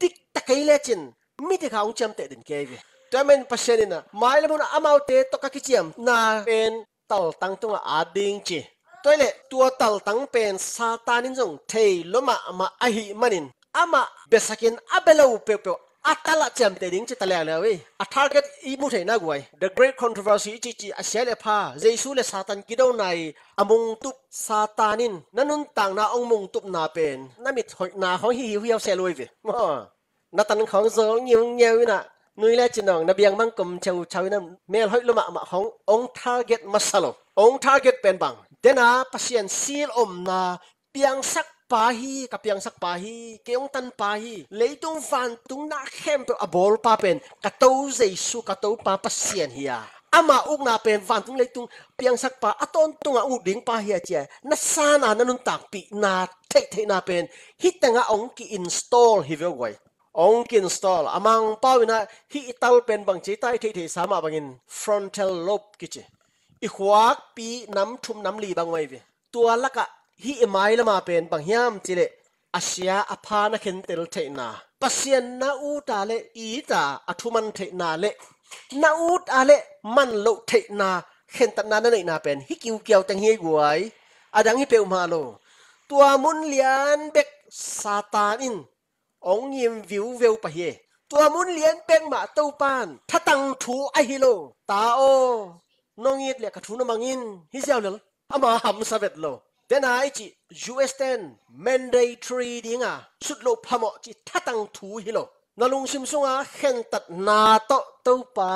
diktak kei lecin midik a hong ciamteh den kei ve. Tua ahih manin Pasian inah mailam hunah amaute tawh ka kiciamna pen taltang tungah at ding ci. Tua hi le tua taltang pen Satan in zong thei lua mahmah ahih manin amah biasakin a bia lo peuhpeuh a talah ciamteh ding ci ta leuleu hi. A target i mu theihna guai The Great Controversy i cihcih a sia le pha Jesu le Satan kidona i a mungtup Satan in na nuntakna hong mungtupna pen na mit hoihna khawng hi hiuhiau seh luai ve. Na tan khawng zawl ngiungiau inah nui le cinawng na biang mang kum cheuchau inah mel hoih lua mahmah khawng hong target masa lo. Hong target pen bang dena Pasian seal omna piangsak pa hi, ka piangsak pa hi, kei hong tan pa hi, leitung vantung na khempeuh a bawl pa pen ka To Jesu, ka Topa Pasian hi a, ama ukna pen vantung leitung piangsak pa a tawntunga ut ding pa hi a cia na sana na nuntakpihna theihtheihna pen hih tengah hong ki-install hi ve guai. Hong ki-install a Mangpau inah hih i tal pen bangci ta i theihtheihsa mah bangin frontal lobe kici. I khuakpi nam thum nam li bang uh ahi ve. Tua lakah hih i mailama pen bang hiam cileh a sia a pha na khentel theihna Pasian na uta le ita a thuman theihna le na uta le man loh theihna khentatna na neihna pen hih kiukiau teng hi ei guai. A dang hi peuhmah lo. Tua mun lian bek Satan in ong ngim viuveu pah hi. Tua mun lian bek mah Topan thatang thu ahi lo. Ta aw, nong it le ka thu na mangin hi ziau lel. Ama hamsa vet lo. Tena i cih U S ten mandatory dinga sut loh phamawh cih thatang thu hi lo. Na lungsim sunga khentatna tawh Topa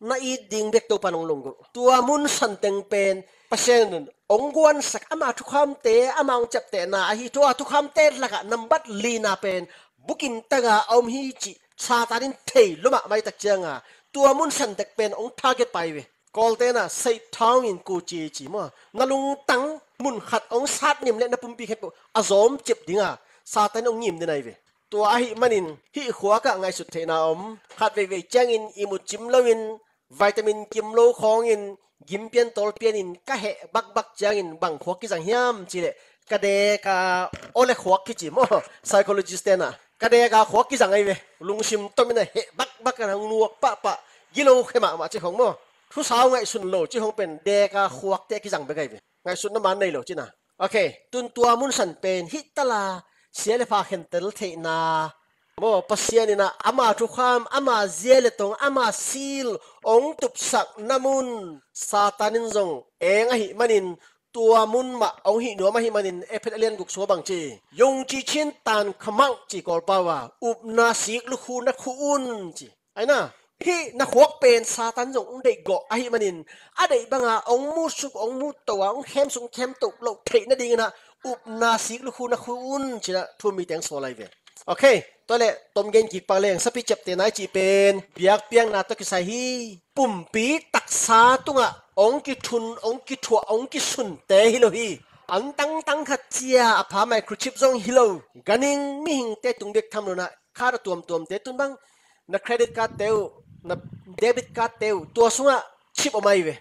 na it ding bek Topa nong lunggulh. Tua mun santeng pen Pasian in ong guansak ama thukhamte ama ong ciaptehna ahi. Tua thukhamte lakah nambat lina pen bukim taga a om hi cih Satan in thei lua mahmah i tak cianga tua mun santek pen ong target pai ve. Kawltena saithaung in kuci ci maw? Na lungtang mun khat ong sat nim le na pumpi khempeuh a zawm cip dinga Satan ong ngim den ai ve. Tua ahih manin hih khuakah ngaihsut theihna om. Khat veivei ciangin i mut cim loin vitamin kim lo khawngin gimpian tawlpianin ka heh bakbak ciangin bang khuak kizang hiam cileh ka deka ole khuak kici maw? Psychologist tena ka deka khuak kizang ai ve. Lungsim tomin a heh bakbak a nuak pahpah gilo khe mahmah ci khong maw? Thusau ngaihsun lo ci khong pen deka khuakte kizang bek ai ve. Ngaihsutna man nei lo cina. Ok, tun tua mun san pen hih tala sia le pha khentel theihna maw, Pasian inah ama thukham, ama zia le tong, ama sil ong tupsak na mun Satan in zong eng ahih manin tua mun mah ong hih nuam ahih manin Efesa lian guk sua bang ci, yong ci chin tan khamauh ci Kawlpau a upna sik lukhu na khu un ci. Aina hih na khuak pen Satan zong ong deih gawh ahih manin a deih banga ong mutsuk ong mutto a ong khemsuk khemto loh theih nadingin ah upna sik lukhu na khu un cinah thu mi teng sawl ai ve. Ok, tua le tom gen kik pak leng sapi ciaptehna i cih pen biakpiakna tawh kisai hi. Pumpi taksa tungah ong kithun ong kithuah ong kisunte hi lo hi. An tangtang khat cia a pha microchip zong hi lo. Ganing mihingte tung biak tham lo na khat a tuamtuamte tun bang na credit card te uh, na debit card te uh, tua sungah chip om ai ve.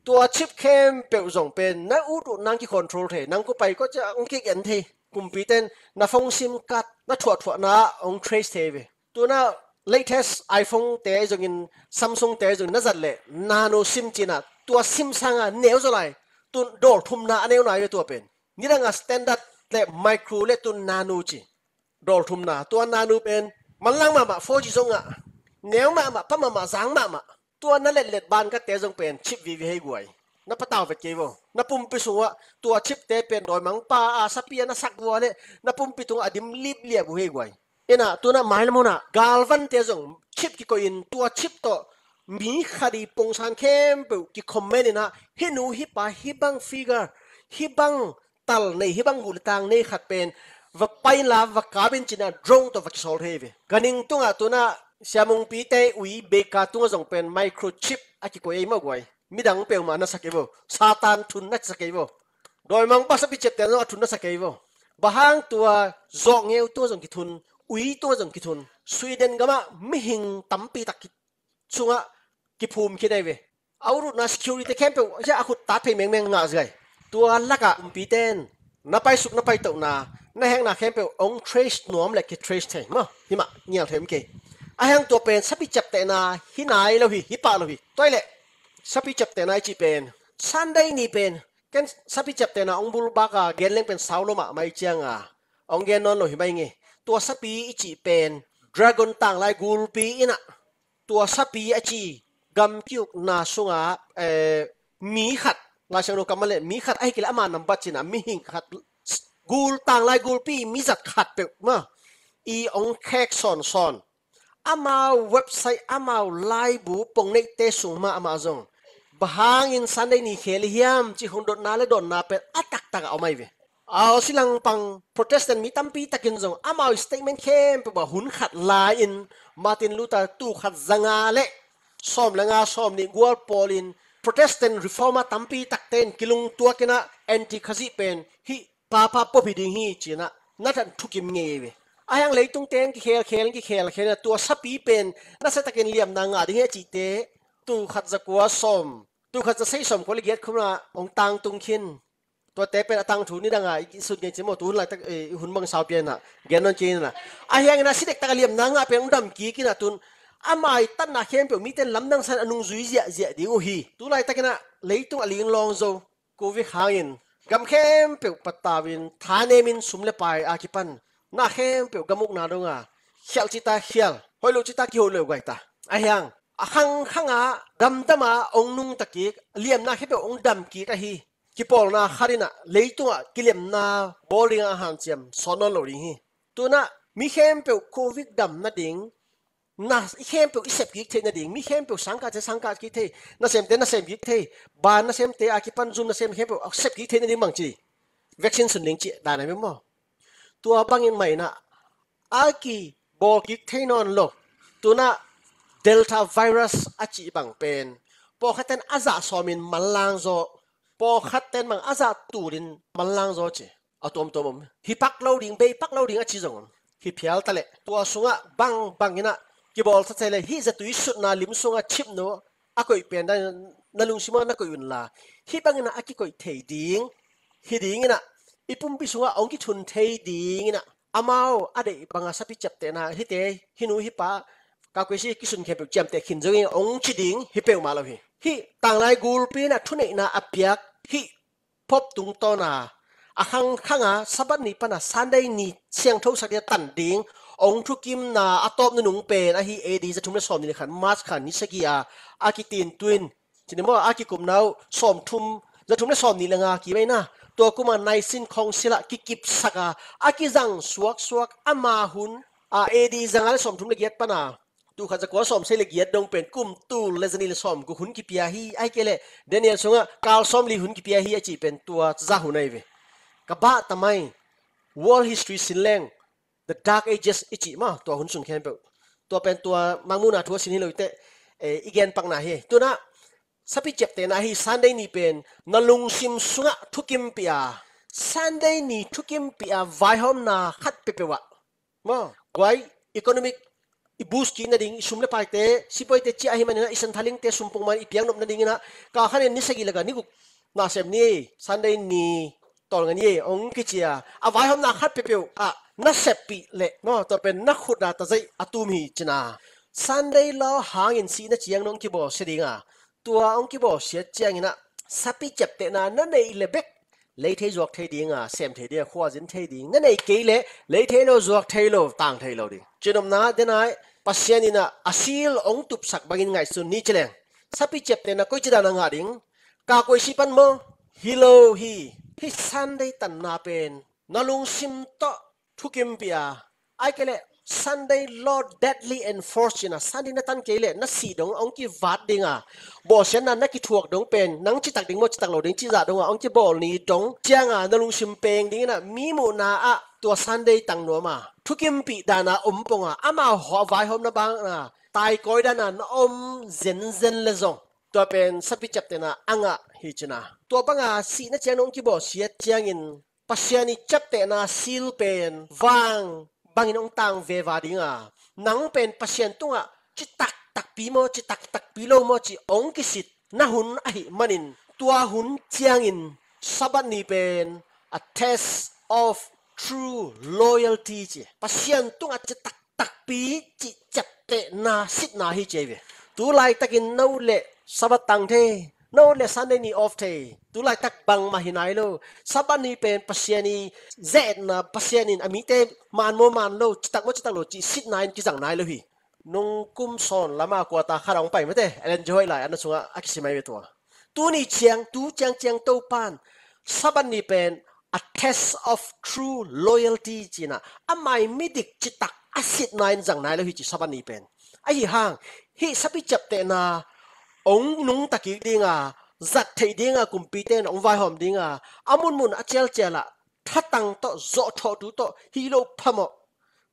Tua chip khempeuh zong pen na ut uh nang kicontrol thei, nang ko pai ko cia ong kik en thei. Kumpi ten na phone sim card na thuahthuahna ong trace thei ve. Tuna latest iPhone te zongin Samsung te zongin na zat leh nano sim cina tua sim sanga neu zaw lai. Tun dawl thumna a neu nai ve tua pen. Nidanga standard le micro le tun nano ci. Dawl thumna tua nano pen manlang mahmah four G zongah neu mahmah pa mahmah zang mahmah. Tua na letlet ban ka te zong pen chip vivi hei guai. Na patau vet kei vo. Na pumpi sungah tua chip te pen dawimangpa a sapi a na sak vua le na pumpi tungah a dim lipliap uh hei guai. Ina tuna mailam hunah galvante zong chip kikoihin tua chip tawh mi khadi pongsan khempeuh kicomment inah hih nu hih pa hih bang figure hih bang tal nei hih bang guh le tang nei khat pen va painla va kapin cina drone tawh va kisawl thei ve. Ganing tungah tuna siamungpite ui beika tungah zong pen microchip a kikoi ei mah guai. Midang peuhmah na sa kei vo. Satan thun na sa kei vo. Dawimangpa sapi ciapte zong a thun na sa kei vo. Bahang tua zawhngeu tua zong kithun, ui tua zong kithun. Sweden gamah mihing tampi tak sungah kiphum khin ai ve. A urutna security khempeuh sia a khut tat phei mengmeng ngah ziai. Tua lakah umpiten na paisuk na paitohna na hekna khempeuh ong trace nuam le kitrace thei maw? Himah ngial thei um kei. A heng tua pen sapi ciaptehna hi nai lo hi, hi pah lo hi. Tua ileh sapi ciaptehna i cih pen Sunday ni pen ken sapi ciaptehna ong bul baka gen leng pen sau lo mahmah i cianga ong gen nawn lo hi mai nge. Tua sapi i cih pen dragon tanglai gulpi inah tua sapi a ci gam kiukna sunga eh, mi khat Laisiangtho kammal le mi khat ahi kei le ama nambat cina mihing khat gul tanglai gulpi mizat khat peuh ma i ong khek sawnsawn. Amau website amau laibu pongneihte sung ma amah zong bahangin Sunday ni khel hiam ci hong dotna le dotna pen a taktak a om ai ve. Aussie langpang Protestant mi tampi takin zong amau statement khempeuh ah hun khat lai-in Martin Luther tul khat zanga le sawm le nga sawm nih gual pawlin Protestant reformer tampi takte in kilungtuak inah anti-Khazih pen hih Papa Pope hi ding hi cinah na than thukim ngei ve. A hiang leitung teng kikhelkhel kikhelkhel inah tua sapi pen nasa takin liamna ngah ding hi a cihte tul khat zakua sawm tul khat zasei sawm kua le giat khumna hong tangtung khin. Tuate pen a tangthu nidang a i sut ngei ci maw, tu hun laitak, eh, i hun bang sau pian ah gen nawn kei in ah. Ahi hangin ah si dektak a liamna ngah pen hong dam kik in ah tun a maitatna khempeuh mite in lamdang sa in a nungzui ziahziah ding uh hi. Tu laitakin ah leitung a linglawng zo Covid hangin gam khempeuh patau in thanem in sum le pai a kipan na khempeuh gam ukna dong a khialh cita khial, hoih lo cita kihoih lo guai ta. Ahi hang a khangkhang a damdam a hong nungta kik, liamna khempeuh hong dam kik ahi. Kipawlna khat in ah leitung ah kiliamna bawl ding a hanciam sawt nawn lo ding hi. Tun ah mi khempeuh Covid dam nading, na i khempeuh i sep kik theih nading, mi khempeuh sangkah te sangkah kik thei, nasemte nasem kik thei, ban nasemte a kipan zum nasem khempeuh a sep kik theih nading bang ci, vaccine sun ding ci dan a hi maw? Tua bangin mah in ah a kibawl kik thei nawn lo. Tun ah Delta virus a cih bang pen pawlkhat ten a zah sawm in manlang zaw, pawlkhat ten bang a zah tul in manlang zaw ci. A tuamtuam om. Hi pak lo ding, bei pak lo ding a ci zong om. Hi phial ta leh tua sungah bang bang in ah kibawl ta thei leh hih zatui sutna lim sungah chip no a koih pen na, na lungsim ah na koih un la, hih bang in ah a kikoih thei ding hi ding in ah i pumpi sungah hong kithun thei ding in ah amau a deih bang a sapi ciaptehna hihte, hih nu hih pa, ka kuisi kisun khempeuh ciamteh khin zongin hong ci ding hi peuhmah lo hi. Hih tanglai gulpi in ah thuneihna a piak hih pop tungtawn a, a khangkhang a Sabbath ni pan a Sunday ni siangthosak ding a tan ding hong thukimna a tawp nunung pen ahi A D za thum le sawm nih le khat, March kha ni sagih a a kitintu in, ci ni maw, a kikumna uh sawm thum, za thum le sawm nih le nga kim ei na, tua kum a Nicene Council ah kikipsak a, a kizang suaksuak ama hun a, A D za nga le sawm thum le giat pan a, tul khat za kua sawm sagih le giat dong pen kum tul le za nih le sawm guk hun kipia hi, ahih kei leh Daniel sungah kal sawm li hun kipia hi a cih pen tua za hun ahi ve. Ka bah ta mai, world history sin leng, the Dark Ages i cih maw, tua hun sung khempeuh. Tua pen tua Mangmuhna thu a sin hi lo i teh, eh, i gen pakna hi. Tun ah sapi ciaptehna hi Sunday ni pen na lungsim sungah thukimpih a, Sunday ni thukimpih a vaihawmna khat peuhpeuh ah maw, guai, economic i boost kik nading, i sum le paite, sipuaite ciah ahih manin ah i santhalingte sum pongman i piaknop nading in ah, ka khan in ni sagih lak a ni guk nasem ni, Sunday ni tawlnga ni ei hong kici a, a vaihawmna khat peuhpeuh ah na seppih leh maw, tua pen na khut a tazaih a tum hi cin a. Sunday law hangin sihna ciang nong kibawlsia ding a, tua hong kibawlsiat ciangin ah sapi ciaptehna na neih le bek lei thei zuak thei ding a, sem thei ding a, khua zin thei ding. Na neih kei leh lei thei lo, zuak thei lo, tang thei lo ding. Cinopna denai Pasian in ah a seal hong tupsak bangin ngaihsun ni ci leng, sapi ciaptehna koici dan a ngah ding? Ka kuaisi pan maw? Hi lo hi. Hih Sunday tanna pen na lungsim tawh thukimpih a, ahih kei leh Sunday law deadly enforce cin a, Sunday na tan kei leh na sih dong hong kivat ding a, bawlsiatna na kithuak dong pen nang citak ding maw, citak lo ding cih zah dong a hong kibawl ni dong ciang a na lungsim peng ding in ah mi muhna ah tua Sunday tang nuam a, thukimpih dan a om pong a, amau hawh vaihawmna bang a taikawi dan a na om zenzen le zong, tua pen sapi ciaptehna a ngah hi cin a. Tua bang a sihna ciang nong kibawlsiat ciangin Pasian i ciaptehna seal pen vang bangin hong tang veva ding a, nang pen Pasian tungah citak takpi maw, citak takpi lo maw cih hong kisit na hun ahih manin, tua hun ciangin Sabbath ni pen a test of true loyalty ci, Pasian tungah citak takpi cih ciaptehna sitna hi ci ei ve. Tu laitakin no le Sabbath tang thei, no le Sunday ni off thei, tu laitak bangmah hi nai lo. Sabbath ni pen Pasian i zetna, Pasian in a mite man maw man lo, citak maw citak lo cih sitna in kizang nai lo hi. Nung kum sawn lam a kuata khat a hong pai mate, Ellen G. White lai-atna sungah a kisim ahi ve tua. Tuni ciang, tu ciangciang Topan Sabbath ni pen a test of true loyalty cin a, a mai midik citak a sitna in zang nai lo hi ci Sabbath ni pen. Ahi hang hih sapi ciaptehna hong nungta kik ding a, zat theih ding a, kumpite in hong vaihawm ding a, a munmun a cialcial ah thatang tawh, zawhthawhtu tawh, hi lo phamawh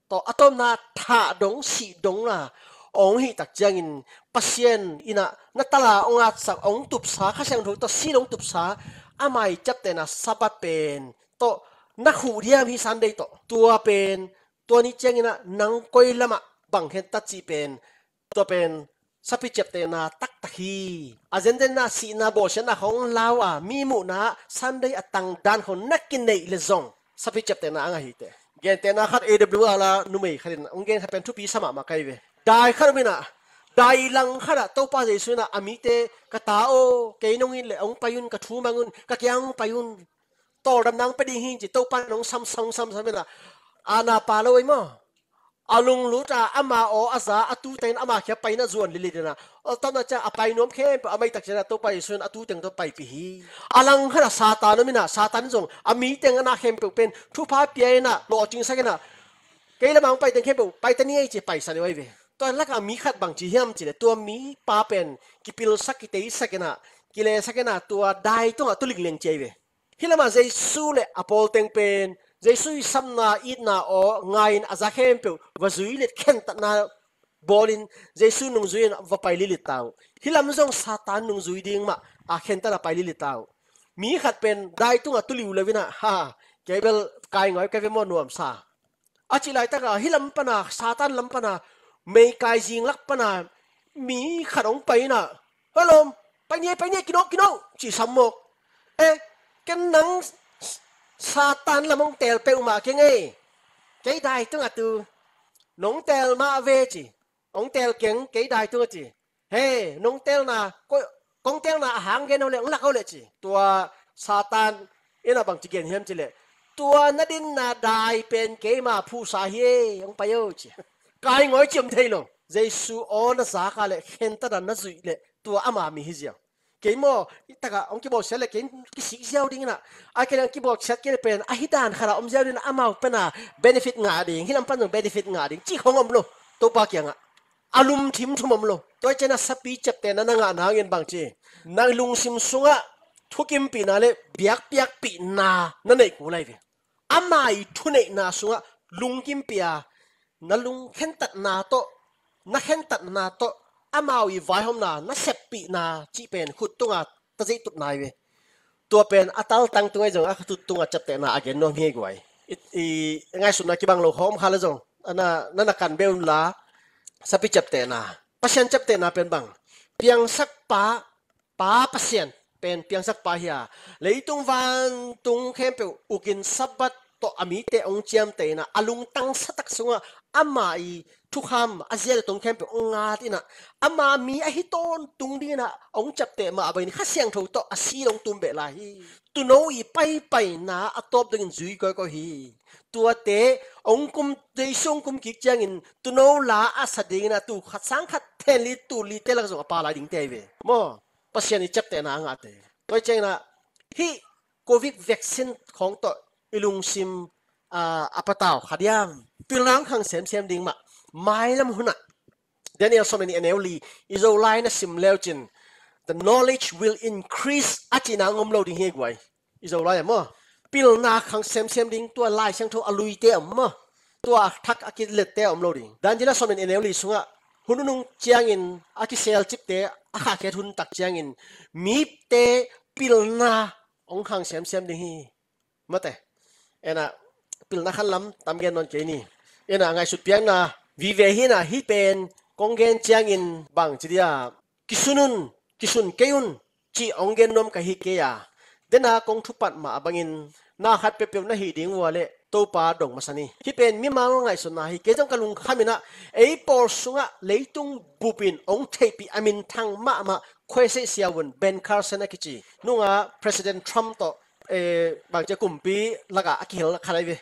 tawh, a tawpna thah dong, sih dong a hong hih tak ciangin Pasian in ah na tala hong atsak, hong tupsa, Kha Siangtho tawh seal hong tupsa, a mai ciaptehna Sabbath pen tawh na khuh diam hih Sunday tawh? Tua pen tua ni ciangin ah nang koi lamah bang khen ta cih pen, tua pen sapi ciaptehna taktak hi. A zenzen na sihna bawlsiatna khong lau a, mi muhna Sunday a tangdan khong na kineih le zong sapi ciaptehna a ngah hi teh. Gentehna khat A W R la numei khat in hong gen khat pen thupi sa mahmah ka hi ve. Dai khat om in ah, dai lang khat ah Topa Jesu in ah a mite, "Ka ta aw, kei nong it leh hong pai un, ka thu mang un, ka kiang hong pai un. Tawldamna hong pia ding hi," ci Topa in hong samsam samsam in ah, a na pa lo ei maw, a lunglut a ama aw a za a tu teng in ama kiang pai in ah zuan lilit in ah, a tawpna ciang a pai nuam khempeuh a maitak ciang ah Topa Jesu in a tu teng tawh paipih hi. A lang khat ah Satan om in ah, Satan in zong a mi teng a na khempeuh pen thupha pia in ah, lawhcingsak in ah, "Kei lamah hong pai teng khempeuh pai ta ni ei," ci paisak deuh ahi ve. Tua lakah mi khat bang ci hiam cih leh, tua mipa pen kipilsak, kiteisak in ah, kilesak in ah, tua dai tungah tu lingleng ci ahi ve. Hih lamah Jesu le a pawl teng pen Jesu i samna, itna aw ngai in a za khempeuh va zui let khentatna bawlin Jesu nungzui in va pai lilit ta uh. Hih lam zong Satan nungzui ding mah a khentat a pai lilit ta uh. Mi khat pen dai tungah tu liulo in ah, "Ha, kei bel kai ngawi ka ve maw, nuamsa." A cih laitak a, hih lam pan a, Satan lam pan a, meikai zing lak pan a mi khat hong pai in ah, "Hello, pai ni ei, pai ni ei, kinawh, kinawh," ci sam mawk. "Eh, ken nang Satan lam hong teel peuhmah keng ei. Kei dai tungah tu nong teel mah ve," ci. "Hong teel keng, kei dai tungah," ci. "Hei, nong teelna, ko-, kong teelna a hang gen o leh, hong lak o leh," ci. Tua Satan in ah bang ci gen hiam cih leh, "Tua na dinna dai pen keima phuhsa hi ei, hong pai o," ci. Kai ngawi ci om thei lo. Jesu aw na zak a leh khentat a na zuih leh tua ama mi hi ziau. Kei maw, hih takah hong kibawlsiat leh kei kisik ziau ding in ah, a kei leh hong kibawlsiat kei leh pen ahi dan khat a om ziau ding in ah, amau pen a benefit ngah ding, hih lam pan zong benefit ngah ding cih khong om lo. Topa kiangah a lum thimthum om lo. Tua hi ciangin a sapi ciaptehna na ngah nangin bang ci, na lungsim sungah thukimpihna le biakpiakpihna na neih kul lai ve. Ama i thuneihna sungah lungkimpih a, na lungkhentatna tawh, na khentatna tawh amau i vaihawmna na seppihna cih pen khut tunga ta zeih tutna hi ve. Tua pen a taltang tungah zong a kha tut tunga ciaptehna a gen nuam hi guai. I, i ngaihsutna kibang lo khawm kha le zong, a na, na na kan be un la, sapi ciaptehna, Pasian ciaptehna pen bang, piangsak pa, Pa Pasian pen piangsak pa hi a, leitung vantung khempeuh ukin Sabbath tawh a mite hong ciamteh in a, a lungtang satak sungah ama i thukham a zia le tong khempeuh hong ngat in a, ama mi ahi tawntung dingin a hong ciapteh mah bangin Kha Siangtho tawh a si hong tum beh lai hi. Tuuno i paipaina a tawp dongin zui kawikawi hi. Tuate hong kum, Jesu hong kum kik ciangin tuuno la a sa dingin a, tul khat sang khat then li, tul li te lak zong a pa lai ding te hi ve maw. Pasian i ciaptehna a ngahte. Tua hi ciangin a, hih Covid vaccine khawng tawh i lungsim, ah, a patau kha diam? Pilna hong khang semsem ding mah. Mailam hunah Daniel sawm le nih, a neu li, i Zolai na sim leucin, "The knowledge will increase," a cihna hong om lo ding hi guai. I Zolai ah maw, pilna khang semsem ding, tua Lai Siangtho a luite om maw, tua a thak a kilette om lo ding. Daniel sawm le nih, a neu li sungah, hun nunung ciangin a kiselcipte a khahkhiat hun tak ciangin mite pilna hong khang semsem ding hi. Mate, ena, pilna khanlam tam gen nawn kei ni. Ena, ngaihsut piakna vive hi na, hih pen kong gen ciangin bang ci dia, "Kisun un, kisun kei un," cih hong gen nuam ka hi kei a. Dena kong thupat mah bangin na khat peuhpeuh na hih ding uh a leh Topa dong masa ni. Hih pen mimal ngaihsutna hi. Kei zong ka lungkham in a, ei pawl sungah leitung bupin hong theihpih a minthang mahmah Khuaisei siavun Ben Carson a kici, nunga President Trump tawh, eh, bangcia kumpi lakah a kihel khat ahi ve.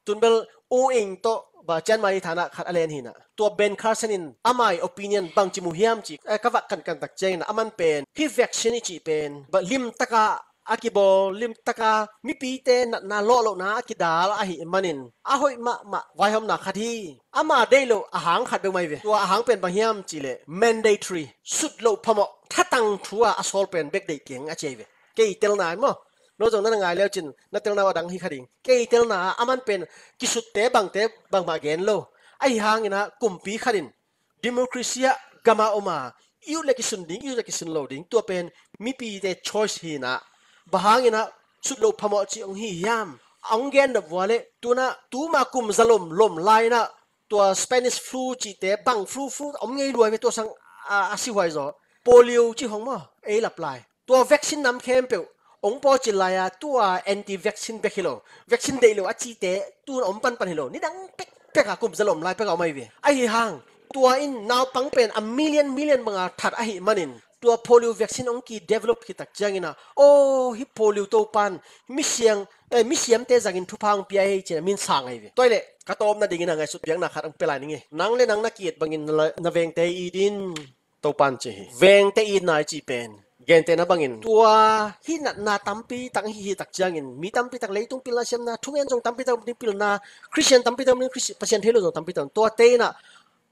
Tun bel U Ing tawh ba Chiang Mai thana khat a len hi na. Tua Ben Carson in ama i opinion bangci mu hiam ci, eh, ka vak kankan tak ciangin a, aman pen hih vaccine i cih pen ba limtaka a kibawl, limtaka mipite natna lawhlohna a kidal ahih manin a hoih mahmah vaihawmna khat hi. Ama deih loh a hang khat beuh mai ve. Tua a hang pen bang hiam cih leh mandatory, sut loh phamawh, thatang thu a a sawl pen bek deih keng a ci ahi ve. Kei telna hi maw. No zong na na ngai leucin na telna uh a dang hi kha ding. Kei telna a, aman pen kisutte bangte bangmah gen lo. Ahi hangin a, kumpi khat in democracy ah gam a om a, i ut le kisun ding, i ut le kisun lo ding, tua pen mipite choice hi na. Bang hangin a sut loh phamawh cih hong hi hiam? A hong gen nop uh a leh, tuna, tuma kum za lom lom lai in a, tua Spanish flu cihte, bang flu, flu om ngei lua hi ve, tua sang a, a sihuai zaw. Polio ci hong maw, ei lap lai. Tua vaccine nam khempeuh ong pawcil lai-a, tua anti vaccine bek hi lo, vaccine deih lo a cite tun om panpan hi lo, nidang pekpek a kum zalom lai pek a om ahi ve. Ahi hang tua in naupang pen a million million banga that ahi manin, tua polio vaccine ong ki develop hi tak ciangin a, aw, hi polio Topan misiang, eh, misiamte zangin thupha ong pia hi cin a min sang ahi ve. Tua hi leh ka tawpna dingin a ngaihsut piakna khat ong pia lai ning e. Nang le nang na ki-et bangin na, na vengte it in. Topan ci hi. Vengte itna i cih pen, gentehna bangin tua hih natna tampi tak hi, hi tak ciangin mi tampi tak leitung pilna siamna, thungen zong tampi tak pilna, Christian tampi tak, Christian, Pasian thei lo zong tampi tak, tuate in a,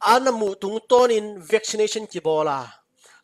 a na muh tungtawnin vaccination kibawl a,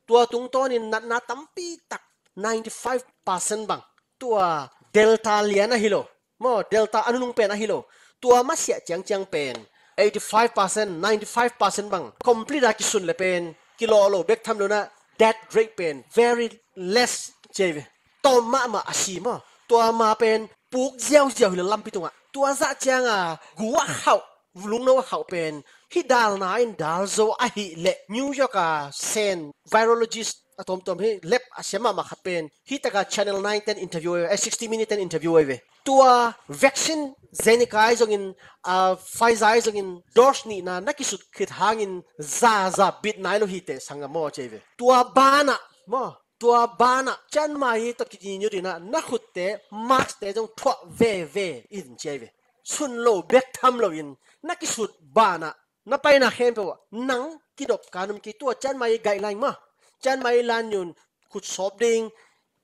tua tungtawnin natna tampi tak ninety five percent bang tua Delta lian ahi lo, maw, Delta a nunung pen ahi lo, tua masiah ciangciang pen eighty five percent, ninety five percent bang complete a kisun le pen kilawh lo bek tham lo in a, death rate pen very less ci ahi ve. Tawm mahmah a si maw, tua ma pen puk ziauziau hi lo lampi tungah. Tua zah cianga gu a khauh, lungno a khauh pen hih dalna in dal zo ahih leh New York a sen virologist a tuamtuam hi, lab a siam mahmah khat pen hih taka Channel nine ten interview ahi ve, eh, sixty Minutes ten interview ahi ve. Tua vaccine Zenica ahi zongin, ah, Pfizer ahi zongin dose nihna na kisut khit hangin zaza bit nai lo hi teh sanggam aw ci ahi ve. Tua banah maw, tua banah cianmai tawh kininyut in a, na khutte mask te zong thuah veve in ci ahi ve. Sun lo bek tham loin na kisut banah na paina khempeuh ah nang kidop ka nuam kei, tua cianmai guideline maw, cianmai lan yun, khut sawp ding,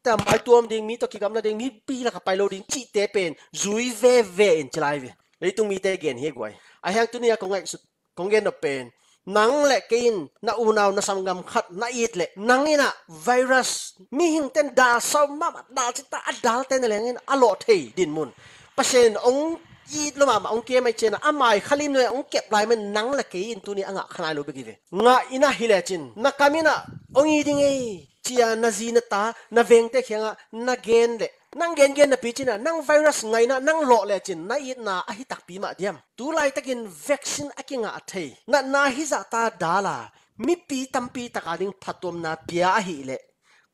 tamai tuam ding, mi tawh kigamla ding, mipi laka pai lo ding cihte pen zui veve in ci lai ve. Leitung mite gen hi guai. Ahi hang tuni a kong ngaihsut, kong gen nop pen, nang le kei in na unau na sanggam khat na it leh, nang in a virus, mihingte in dal sau mahmah, dal cita a dalte na lengin a lawh thei dinmun, Pasian in ong it lo mahmah, ong kem ahi ciangin a, a mai khalim nuai ong kep lai man nang le kei in tuni a ngah kha nai lo bek hi ve. Ngah in a hi lecin na kam in a ong it ding ei ci-a na zi na ta na vengte kiangah na gen leh, nang gengen napi cin a, nang virus ngah in a nang lawh lecin na itna ahi takpi mah diam? Tu laitakin vaccine a kingah thei, natna hizahta dal a, mipi tampi taka ding phattuamna pia ahih leh,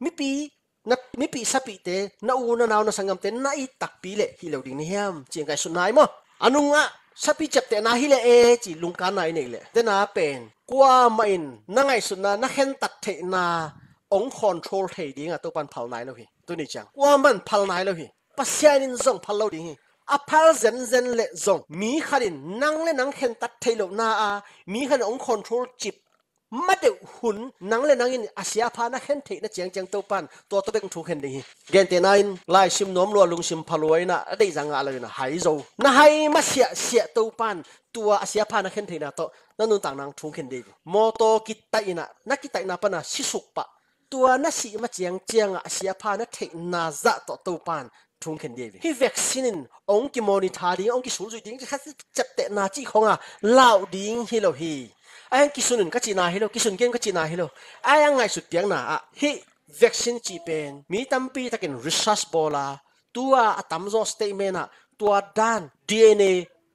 mipi na, mipi sapihte, na u na nau na sanggamte na it takpi leh hih lo ding na hiam ci-in ngaihsutna hi maw. A nungah sapi ciaptehna hi leh e ci lungkanna i neih leh, dena pen kuamah in na ngaihsutna, na khentat theihna ong control thei ding a Topan phal nai lo hi. Tuni ciang kuamah in phal nai lo hi. Pasian in zong phal lo ding hi. A phal zenzen leh zong mi khat in nang le nang khentat theih lohna a, mi khat in ong control cip ma deuh hun nang le nang in a sia a pha na khen theihna ciangciang Topan tua tawh bek thu khen ding hi. Gentehna in laisim nuam lua, lungsim pha lua in a, a deihzah ngah lo in a hai zo, na hai masiahsiah Topan tua a sia a pha na khen theihna tawh na nuntak nang thu khen ding hi. Mawtaw kitaih in a, na kitaihna pan a sisuk pah, tua na sih ma ciangciang a a sia a pha na theihna zah tawh Topan thu khen ding hi. Hih vaccine in ong kimonitor ding, ong kisulzuih ding, khat ciaptehna cih khong a lauh ding hi lo hi. Ahi hang kisun un ka cihna hi lo, kisun kei un ka cihna hi lo. Ahi hang ngaihsut piakna ah hih vaccine cih pen mi tampi takin research bawl a, tua a tamzaw statement ah tua dan D N A,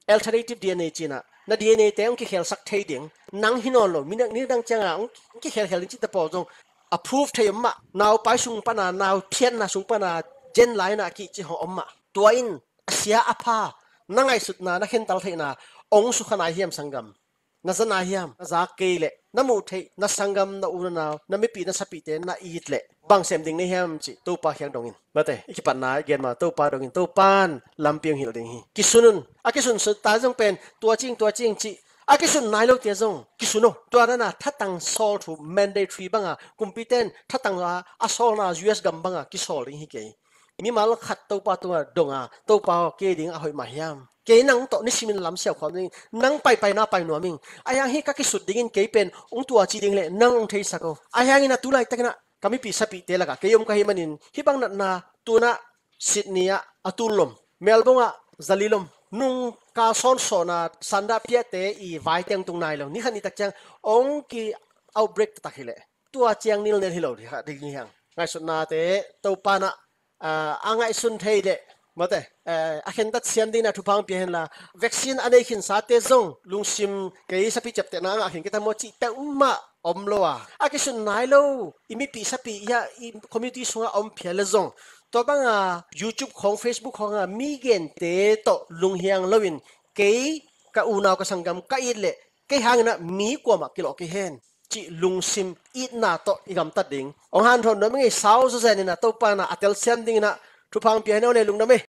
alternative D N A ci-in a, na D N A te ong kikhelsak thei ding, nang hi nawn lo, mi nang, ni dang ciang a ong kikhelkhel ding cihte pawl zong a proof thei om mah, naupai sung pan a, nau thiatna sung pan a gen lai in a kih cih hong om mah. Tua in a sia a pha na ngaihsutna, na khental theihna ong sukha nai hiam sanggam? Na za nai hiam? Na za kei leh na muh theih na sanggam, na u na nau, na mipi na sapihte na it leh bang sem ding na hiam cih Topa kiang dong in. Mate, i kipatna i gen ma Topa dong in, Topan lampi ong hilh ding hi. Kisun un. A kisunsun ta zong pen tua cing, tua cing cih a kisun nai lo tia zong kisun o. Tua dan a thatang sawl thu mandatory bang a, kumpite in thatang a, a sawlna U S gam bang a kisawl ding hi kei. Mimal khat Topa tungah dong a, Topa aw, kei ding a hoih mah hiam? Kei nang tawh nisimin lam siau khawm ding, nang paipaina pai nuam ing. Ahi hang hih ka kisut dingin kei pen ong tua ci ding leh nang ong theisak o. Ahi hangin a tu laitakin a ka mipi sapihte lakah kei om ka hih manin hih bang natna tu-in a Sydney ah a tul lom, Melbourne ah zali lom, nung kal sawnsawn a sandah piahte i vaite ong tung nai lo. Ni khat ni tak ciang ong ki outbreak taktak hi leh tua ciang nilnel hi lo ding hi hang. Ngaihsutnate Topa in a, ah, a ngaihsun thei leh, mate, eh, a khentat siam dingin a thupha ong pia hen la, vaccine a nei khinsate zong lungsim, kei sapi ciaptehna a ngah khin kei ta maw cih peuhmah om lo a, a kisun nai lo i mipih sapih, i community sungah om phial le zong, tua banga YouTube khawng, Facebook khawng a mi gente tawh lunghiang loin, kei ka unau ka sanggam ka it leh kei hangin ah mi kuamah kilawh kei hen cih lungsim itna tawh i gamtat ding. Hong hanthawn nuam ing ei. Sau zawzen in ah Topa in ah a telsiam dingin ah thupha hong pia hen aw le, lungdam ei.